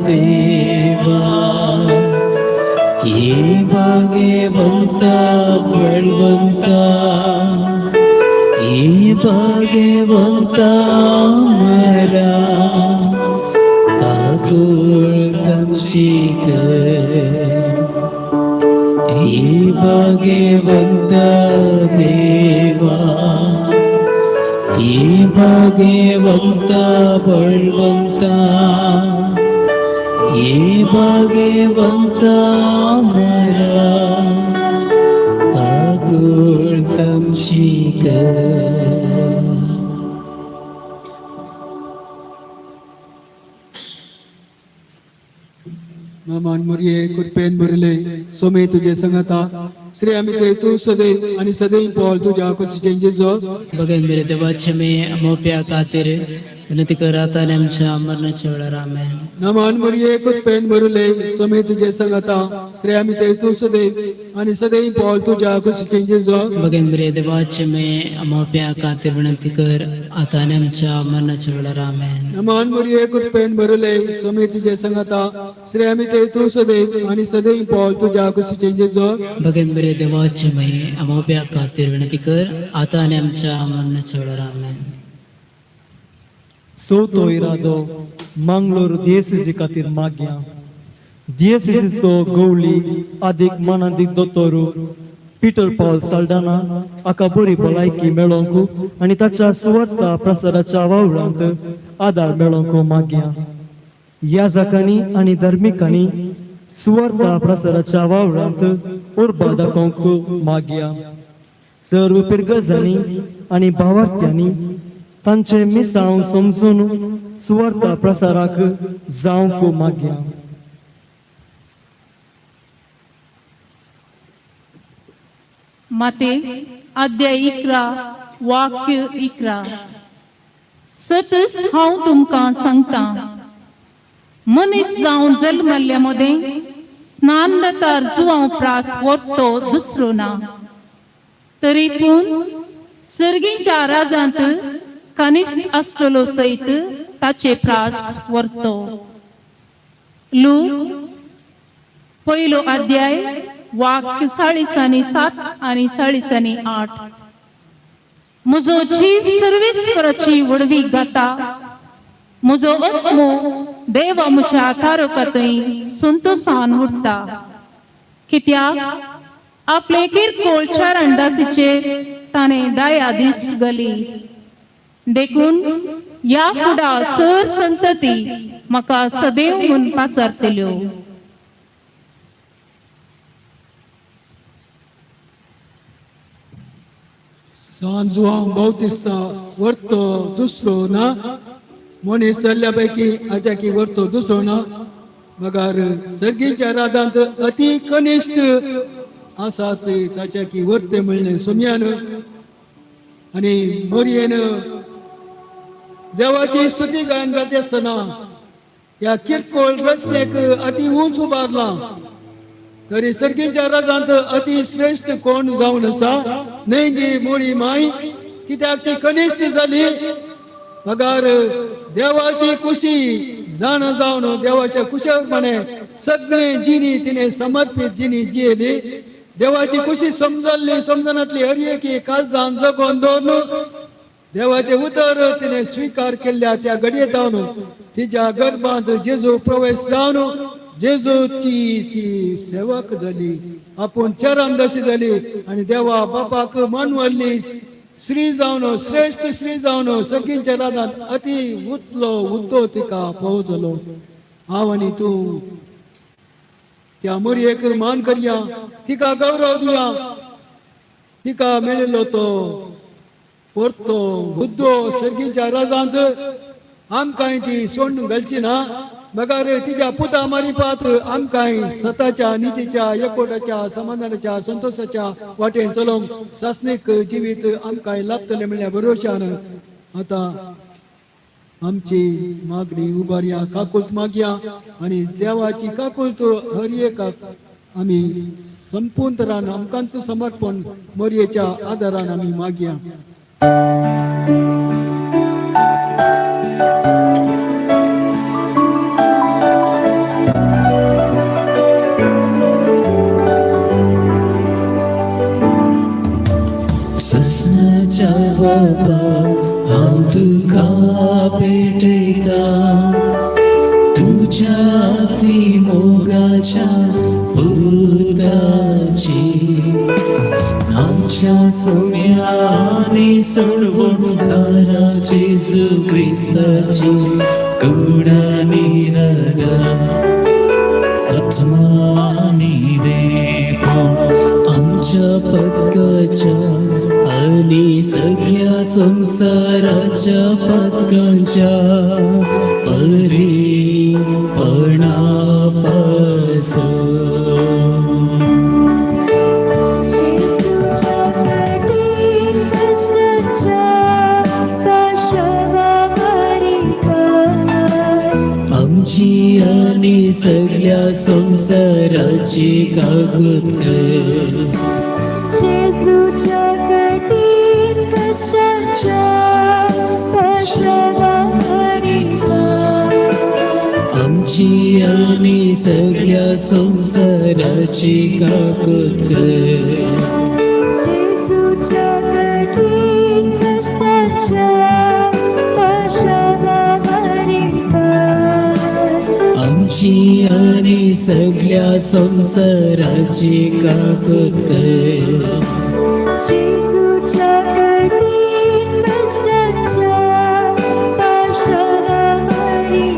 देवा, हे भाग्यवंता बळवंता, हे भाग्यवंता मरा, काकूत आमची कर. हे भाग्यवंता देवा, हे भाग्यवंता बळवंता, हे भाग्यवंता मरा, काकूत आमची कर. नमान मोरये, कृपेन भरले, सोमे तुझे संगता, श्री आम्ही तू सदैव आणि सदैव पॉल तुझ्या कुशीचे जेजो. बघेन मेरे देवाचे मे मोप्या खातीर विनंती कर आता आणि आमच्या मरणाच्या वेळार. आमेन. नमान मोरये, कृपेन भरले, सोमे तुझे संगता, श्री आम्ही तू सदैव आणि सदैव पॉल तुझ्या कुशीचे जेजो. बघेन मेरे देवाचे मे मोप्या खातीर विनंती कर आता आणि आमच्या मरणाच्या वेळार. आमेन. नमान मोरये, कृपेन भरले, सोमे तुझे संगता, श्री आम्ही तू सदैव आणि सदैव पॉल तुझ्या कुशीचे जेजो. बघेन मेरे देवाचे मे मोप्या खातीर विनंती कर आता आणि आमच्या मरणाच्या वेळार. आमेन. चवथो इरादो, मंगलोर दियेसिसी खातीर मागया. दियेसिसीचो गवळी आदीक मानादीक दोतोरू पिटर पॉल साल्डाना हाका बरी भलायकी मेळोवंक आनी ताच्या सुवार्ता प्रसाराच्या वावरांत आदार मेळोवंक मागया. याजकांनी आनी धार्मिकांनी सुवार्ता प्रसाराच्या वावरांत उर्बा दाखोवंक मागया. सर्व पिरगजांनी आनी भावार्थ्यांनी तांचे मिसांव समजून सुवार्ता प्रसाराक जावंक मागया. माते अध्याय 11 वाक्य 11. सतच हांव तुमकां सांगता, मनीस जावन जल्मल्ल्या मदें स्नान दातार जुवांव प्रास वरतो दुसरो ना, तरी पूण सर्गीच्या राजांत कनिश्ठ आसतलो सयत ताचे प्रास वरतो. लूक पयलो अध्याय वाक्य 47 आनी 48. म्हजो जीव सर्वेस्वराची व्हडवी गाता, म्हजो आत्मो देवा म्हज्या तारकांतय संतोसान उरता, कित्याक आपले किरकोळ चारणदासीचेर ताणें दया दिश्ट घाली. देखून ह्या फुडा सर संतती म्हाका सदैव म्हूण पासारतल्यो. सान जुआंव बाउतिस्ता वरतो दुसरो ना, मनीस जाल्ल्या पैकी आजाकी वरतो दुसरो ना, मगर सर्गीच्या राधांत अति कनिश्ठ आसा ते ताच्या की वरते म्हणलें सोम्यान आनी मोरयेन देवाची स्तुती गायन गायचे आसतना ह्या किरकोळ रचनेक अति उंच उबारला. तरी सर्गीच्या राजांत अति श्रेष्ठ कोण जावन आसा न्हय गी मोरी माय, कित्याक ती कनिश्ठ जाली, मगर देवाची कुशी जाण जावन देवाच्या कुशलपणे सगळे जिनी तिने समर्पित जिनी जियेली. देवाची कुशी समजल्ली समजनातली हर एकी काळजान जगोवन दवरून देवाचे उतर तिने स्वीकार केल्ल्या त्या घडये जावन तिच्या गर्भांत जेजू प्रवेश जावन जेजूची ती सेवक जाली, आपूण चरणदशी जाली आनी देवा बापाक मानवल्ली श्री जावन श्रेष्ठ श्री जावन सगळींच्या रानांत अति उतलो उद्दो तिका पोवचलो. हांव आनी तूं त्या मोरयेक मान करया, तिका गौरव दिया. तिका मेळिल्लो तो परतो हुद्दो सर्गीच्या राजांत आमकांय ती सोडून घालची ना, मगर तिच्या पुता मारिपात आमकांय सताच्या नितीच्या एकवटाच्या समाधानाच्या संतोषाच्या वाटेन चलोवंक सासणीक जिवीत आमकांय लाभतलें म्हणल्या भरोशान आतां आमची मागणी उबारया, काकुळट मागया आनी देवाची काकुळट हर एकाक आमी संपूर्ण तरान आमकांच समर्पण मोरयेच्या आदारान आमी मागया. ससनाच्या बाबा हांव तुका भेटयता, तुज्या ती मोगाच्या पुताची आमच्या सोम्यानी सोडवणदारा जेजू क्रिस्ताची कुडानी रगा आत्मानी देव आमच्या पदकाच्या आणि सगळ्या संसाराच्या पदकांच्या परिपणापासून. जेजूच्या कठीण कष्टाच्या पाशवावरील आमची आणि सगळ्या संसाराची कागद कर. जेजूच्या कठीण कष्टाच्या पाशवावरील आमची आणि सगळ्या संसाराची कागद कर. जेजूच्या कठीण कष्टाच्या पाशवावरील आमची आणि सगळ्या संवसाराची काकूत कर. जेजूच्या कठीण कष्टांच्या पाशाणावरी.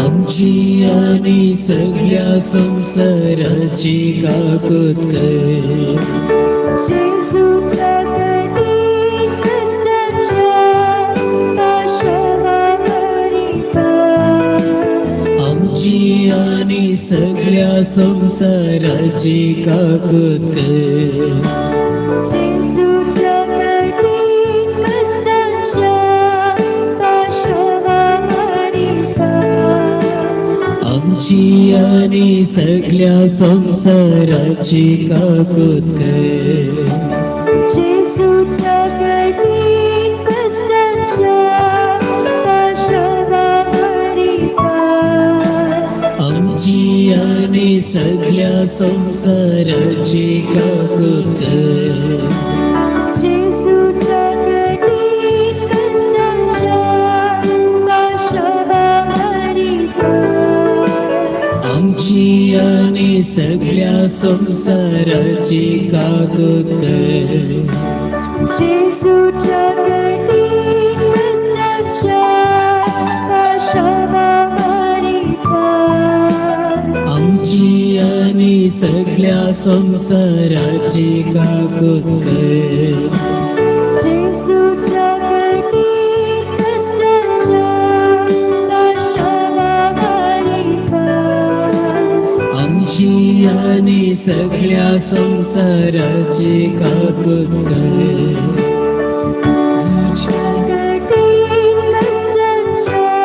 आमची आणि सगळ्या संसाराची काकूत कर. जेजूच्या कठीण कष्टांच्या पाशाणावरी. आमची आणि सगळ्या संसाराची काकूत कर. जेजूच्या कठीण कष्टांच्या पाशाणावरी. आमची आणि सगळ्या संसाराची काकूत कर. जेजूच्या कठीण कष्टांच्या पाशाणावरी. आमची आणि सगळ्या संसाराची काकूत कर. जेजूच्या कठीण कष्टांच्या पाशाणावरी. आमची आणि सगळ्या संसाराची काकूत कर. जेजूच्या कठीण कष्टांच्या पाशाणावरी. आमची आणि सगळ्या संसाराची काकूत कर. जेजूच्या कठीण कष्टांच्या पाशाणावरी. आमची आणि सगळ्या संसाराची काकूत कर. कठीण कष्टांच्या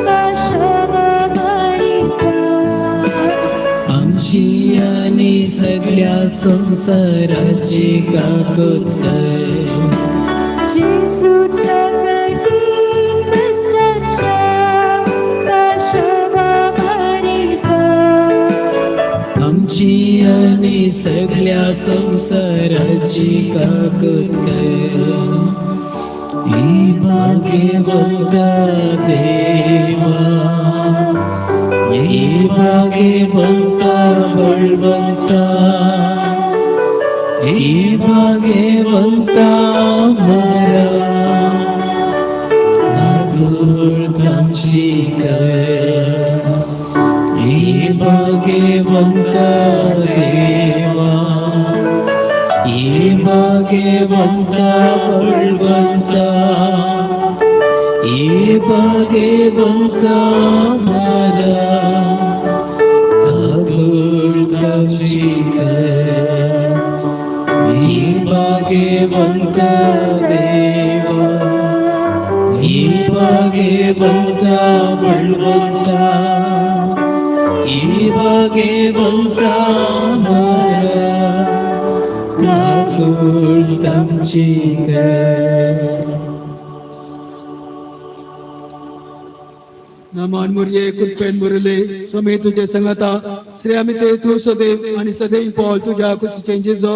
पाशाणावरी. आमची आणि सगळ्या संसाराची काकूत कर. जेजूच्या कठीण कष्टांच्या पाशाणावरी. आमची आणि सगळ्या संसाराची काकूत कर. ई भाग्यवंत देवा, ई भाग्यवंत बळवंत, ई भाग्यवंत मरा, काकूत आमची कर. ई भाग्यवंत देवा, ई भाग्यवंत बळवंत, ई भाग्यवंत मरा, काकूत आमची कर. ई भाग्यवंत देवा, ई भाग्यवंत बळवंत, ई भाग्यवंत मरा, काकूत आमची कर. नमान मुरये कृपेन मुरले स्वामी तुझे संगता श्री आम्ही तू सदैव आणि सदैव पावल तुझ्या कुशीचे जेजो.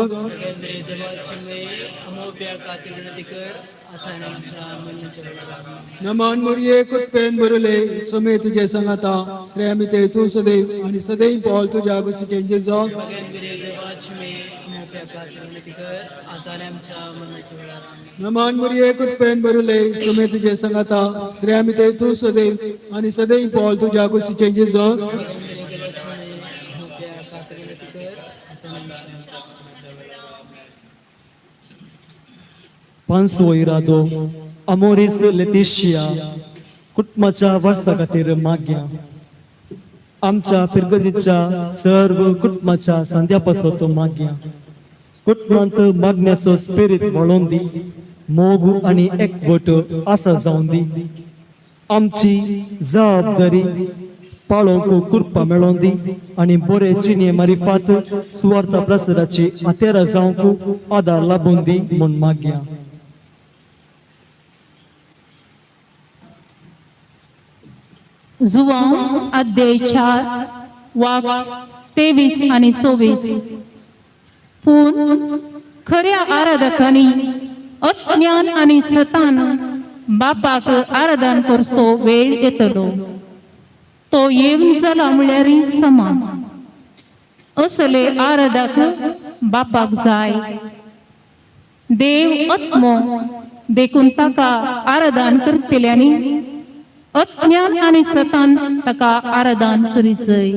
नमान मुरये कृपेन भरले स्वामी तुझे संगता श्री आम्ही तू सदैव आणि सदैव पावल तुझ्या कुशीचे जेजो. नमान मुरये कृपेन भरले स्वामी तुझे संगता श्री आम्ही तू सदैव आणि सदैव पावल तुझ्या कुशीचे जेजो. पांचवो इरादो अमोरीस लेतिशिया कुटुंबाच्या वर्सा खातीर मागया. आमच्या फिरगदीच्या सर्व कुटुंबाच्या संध्या पासत मागया. कुटुंबांत मागण्याचो स्पिरीत वळोवन दी, मोग आनी एकवट आसा जावन दी. आमची जबाबदारी पाळोवंक कृपा मेळोवन दी आनी बरे जिणे मारिफात सुवार्ता प्रसाराची हत्यारां जावंक आदार लाबून दी म्हूण मागया. जुवांव अध्याय 4 वाक 23 आणि 24. पूण खऱ्या आराधकांनी अज्ञान आणि सतान बापाक आराधन करचो वेळ येतलो. तो येवन जाला म्हळ्यार समा. असले आराधक बापाक जाय. देव आत्मो देखून ताका आराधन करतल्यांनी अज्ञान आनी सतान ताका आराधन करीजय.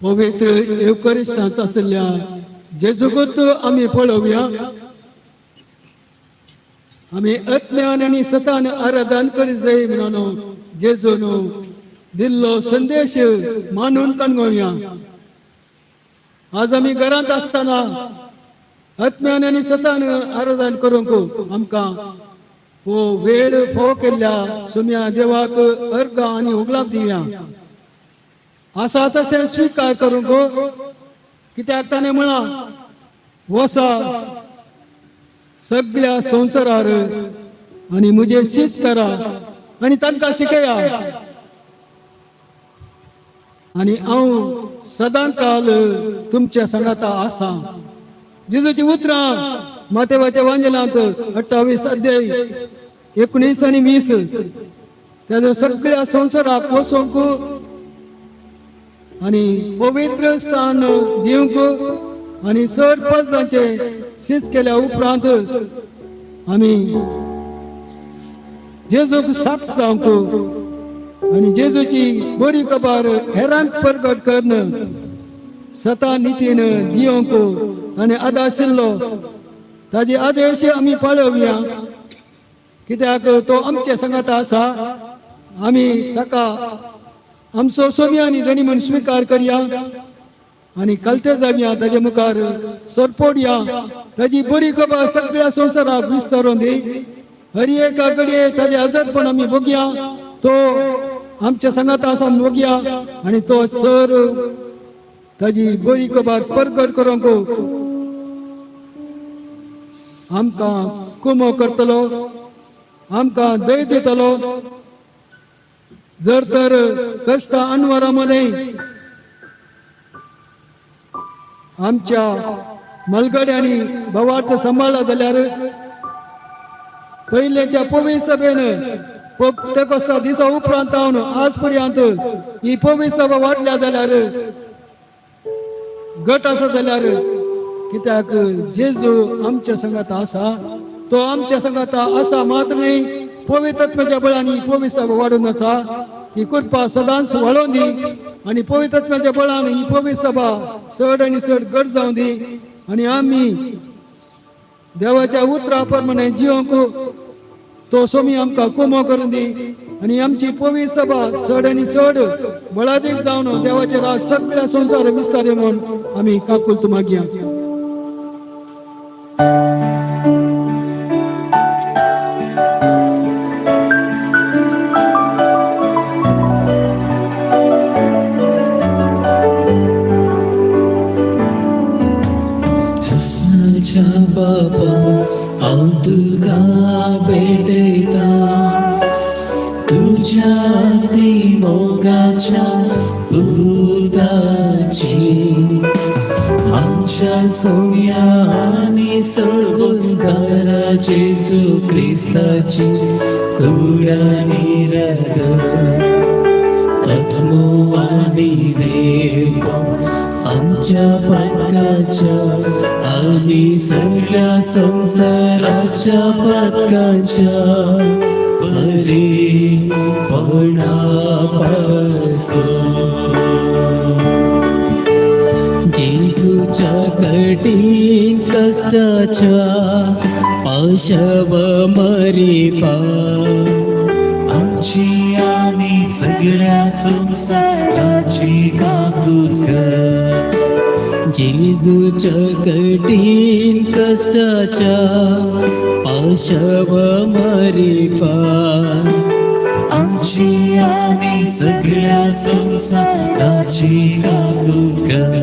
पवित्र येवकरिस्तांत आशिल्ल्या जेजूकूच आमी पळोवया. आमी अज्ञान आनी सतान आराधन करी जाय म्हणून जेजून दिल्लो संदेश मानून कणगोवया. आज आमी घरांत आसतना अज्ञान आनी सतान आराधन करूंक आमकां हो वेळ फोव केल्ल्या सुम्या देवाक अर्घ आनी उगलाप दिवया. आसा तशें स्विकार करूंक, कित्याक ताणें म्हळां, वसा सगळ्या संवसारार आनी म्हजे शीस करा आनी तांकां शिकया आनी हांव सदां काल तुमच्या सांगाता आसा. जेजूची उतरां मातेवाच्या वांजेलांत 28 अध्याय 19 आनी 20. त्या सगळ्या संवसाराक वचोंक आनी पवित्र स्थान दिवंक आनी चड पदांचे शीस केल्या उपरांत आमी जेजूक साक्ष जावंक आनी जेजूची बरी खबर हेरांक परगट करून सता नितीन जियोंक आनी आदाशिल्लो ताजे आदेश आमी पाळोवया, कित्याक तो आमचे सांगाता आसा. आमी ताका आमचो सोमी आनी धनी म्हूण स्विकार करया आनी कलते जावया, ताजे मुखार सरपोडया. ताजी बरी खबर सगळ्या संवसाराक विस्तारून दी. हर एका घडये ताजे आजारपण आमी बघया, तो आमच्या सांगाता आसा म्हूण बघया आनी तो सर ताजी बरी खबर परगट करूंक आमकां कुमो करतलो, आमकां दय दितलो. जर तर कश्ट अनवरामध्ये आमच्या मलगड्यांनी भावार्थ सांबाळला जाल्यार पयलेच्या पवी सभेन तेकोसा दिसा उपरांत हांव आज पर्यंत ही पवी सभा वाडल्या जाल्यार, गट आसा जाल्यार, कित्याक जेजू आमच्या संगात आसा. तो आमच्या संगात आसा मात्र न्ही, पवित्रत्वाच्या बळांनी पवी सभा वाडून आसा. ही कृपा सदांच वाडोवन दी आनी पवित्रत्वाच्या बळान ही पवी सभा चड आनी चड गट जावं दी आनी आमी देवाच्या उतरा प्रमाणे जिवंक तो सोमी आमकां कुमो करून दी आनी आमची पवी सभा चड आनी चड बळादीक जावन देवाचे राज सगळ्या संवसार विस्तार म्हणून आमी काकुळट मागया. ससाच्या बाबा हांव तुका भेटयता, तुज्या मोगाच्या पुताची, आमच्या सोम्या आनी सोडबुद्धारा जेजू क्रिस्ताची कूड आनी रगत, आत्मो आनी देव आमच्या पातकाच्या आनी सगळ्या संवसाराच्या पातकाच्या परीपणापासून. जेजूच्या कठीण कष्टाच्या पाशव मरिफा आमची आणि सगळ्या संसाराची काकूत कर. जेजूच्या कठीण कष्टाच्या पाशव मरिफा आमची आणि सगळ्या संसाराची काकूत कर.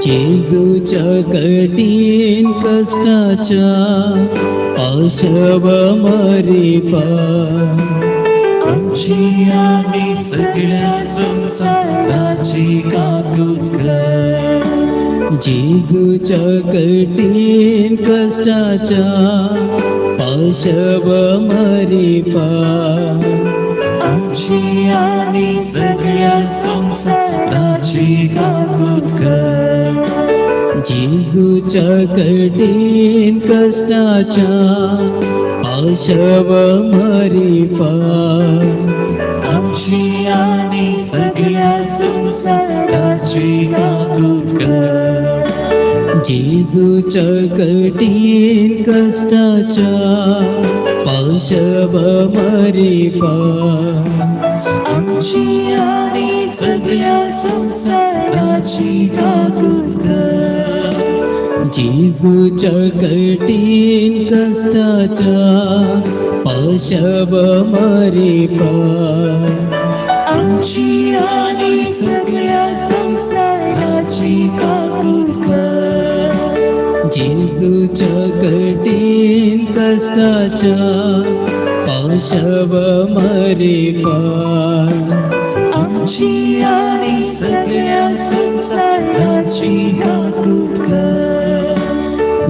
जेजूच्या कठीण कष्टाच्या पाशव मरिफा आमची आणि सगळ्या संसाराची काकूत कर. जेजूच्या कठीण कश्टाच्या पाशव मरिफा. आमची आनी सगळ्या संवसाराची काकूत कर. जेजूच्या कठीण कश्टाच्या पाशव मरिफा. आमची आनी सगळ्या संवसाराची काकूत कर. जेजूच्या कठीण कश्टाच्या पाशव मरिफा. आमची आनी सगळ्या संवसाराची काकूत कर. जेजूच्या कठीण कश्टाच्या पाशव मरिफा. आमची आनी सगळ्या संवसाराची काकूत कर. जेजूच्या कठीण कश्टाच्या पाशव मरिफा. आमची आनी सगळ्या संवसाराची काकूत कर.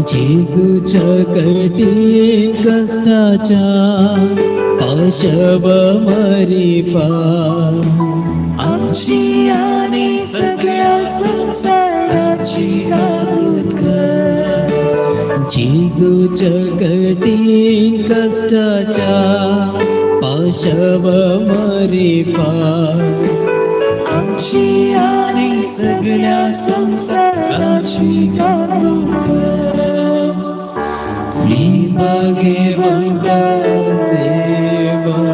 जेजूच्या कठीण कश्टाच्या पाशव मरिफा. आमची आनी सगळ्या संवसाराची काकूत कर. जेजूच्या कठीण कश्टाच्या पाशव मरिफा. आमची आनी सगळ्या संवसाराची काकूत कर. ही भाग्यवंत देवा,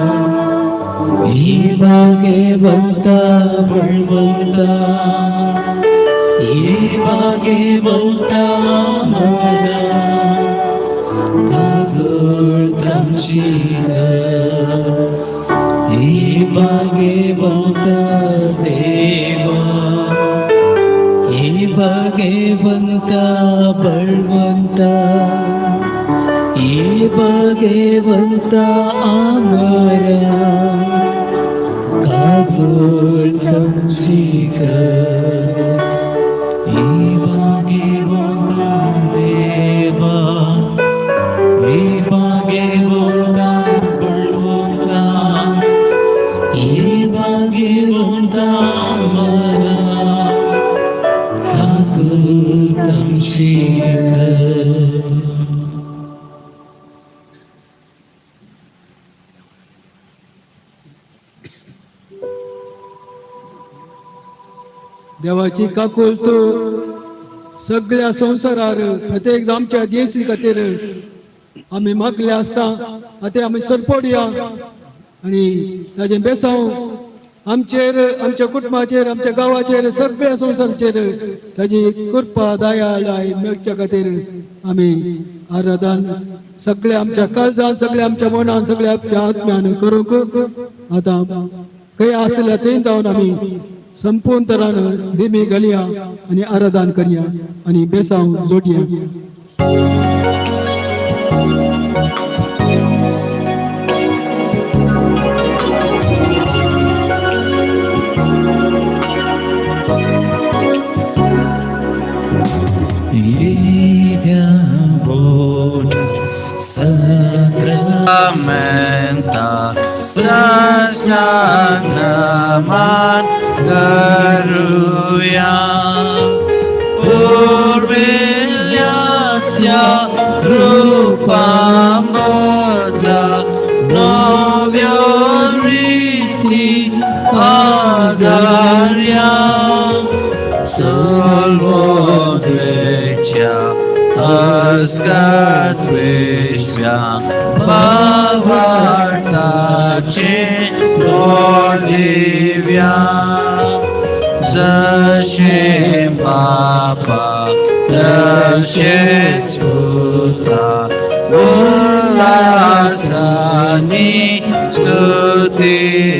ही भाग्यवंत बळवंत, ही भाग्यवंत मरा काकूत आमची कर. ही भाग्यवंत देवा, हे भाग्यवंत बळवंत, हे भाग्यवंत आमरा काकूत आमची कर. ही भाग्यवंत देवा, ही भाग्यवंत बळवंत, ही भाग्यवंत मरा काकूत आमची कर. देवाची काकूल सगळ्या संवसारार प्रत्येक आमच्या जेसी खातीर आमी मागले आसता. आतां आमी सरपडया आनी ताजें बेसांव आमचेर, आमच्या कुटुंबाचेर, आमच्या गांवाचेर, सगळ्या संवसाराचेर ताजी कृपा दया लाय मेळच्या खातीर आमी आराधन सगळ्या आमच्या काळजान, सगळ्या आमच्या मनान, सगळ्या आमच्या आत्म्यान करूंक. आतां खंय आसल्या थंय जावन आमी संपूर्ण तरान दिमी घालया आनी आराधन करया आनी बेसांव जोडया. Sacramenta sasanaman karuya Purvilyatya rupam bodla Novyo riti adarya Salvodvecha Askatvishya Bhavartache Bolivia Zashem Papa Tashet Puta Ulasani Stutizam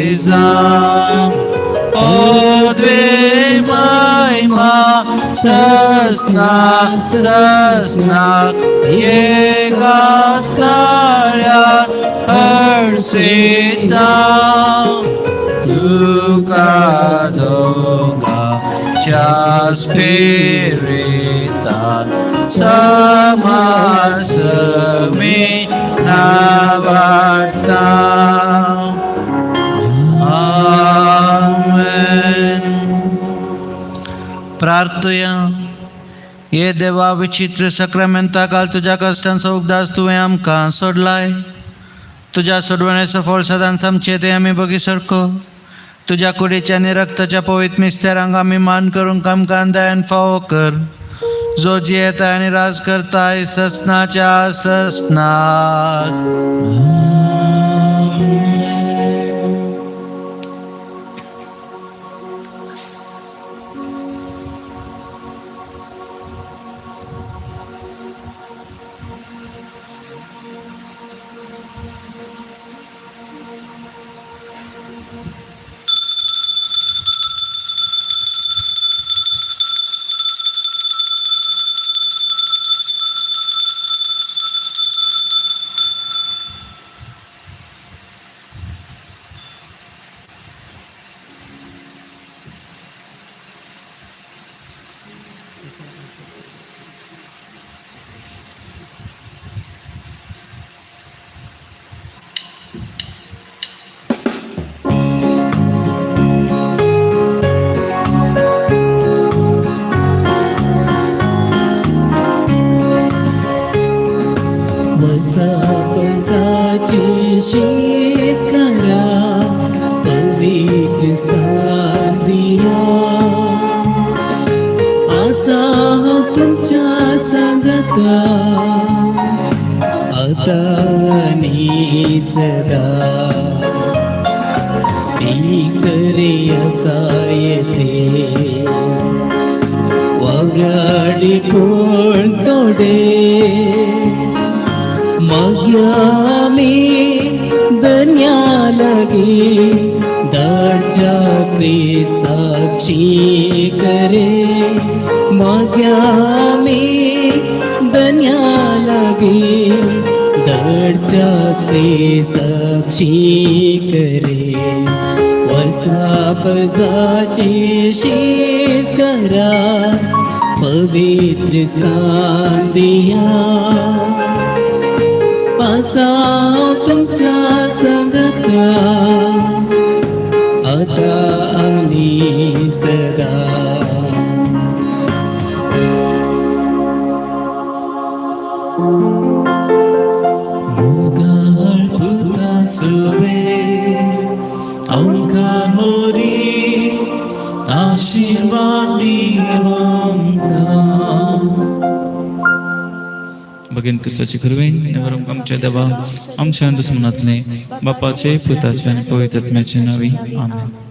Odve Maima Sasna Sasna Yekastalya Harsita Tukadonga Cha Spirita समासमी नावाडता. आमेन. प्रार्थुया. हे देवा, विचित्र सक्रामेंता काल तुज्या कश्टांचो उगदास तुवें आमकां सोडलाय. तुज्या सोडवणेचो फळ सदांच आमचे ते आमी बगी सारको. तुज्या कुडीच्या आनी रक्ताच्या पवित्र मिस्तेरांक आमी मान करूंक आमकां दयान फावो कर, जो जियेता आनी राज करताय ससनाच्या ससनाक. वसापसाची शीस करा पवित्र सांदिया, आसा हांव तुमच्या सांगता आता आनी सदा. ती करे आसा येते वावराडी पूण थोडे, माग्या आमी दन्या लागी दारच्या क्रिसाक्षी करे. माग्या आमी दन्या लागी दारच्या क्रिसाक्षी करे. वर्सापसाची शीस करा पवित्र सांदिया, आसा तुमच्या संगता आता आनी सदा. मुगाळ पुता सुवे आमकां मोरी आशिर्वाद दीव आमकां. भगीन क्रिस्ताची कृपेन नेवरम आमच्या देवा आमच्या दुस्मनातले बापाचे, पुताचे आनी पवित्र आत्म्याचे नावी. आमेन.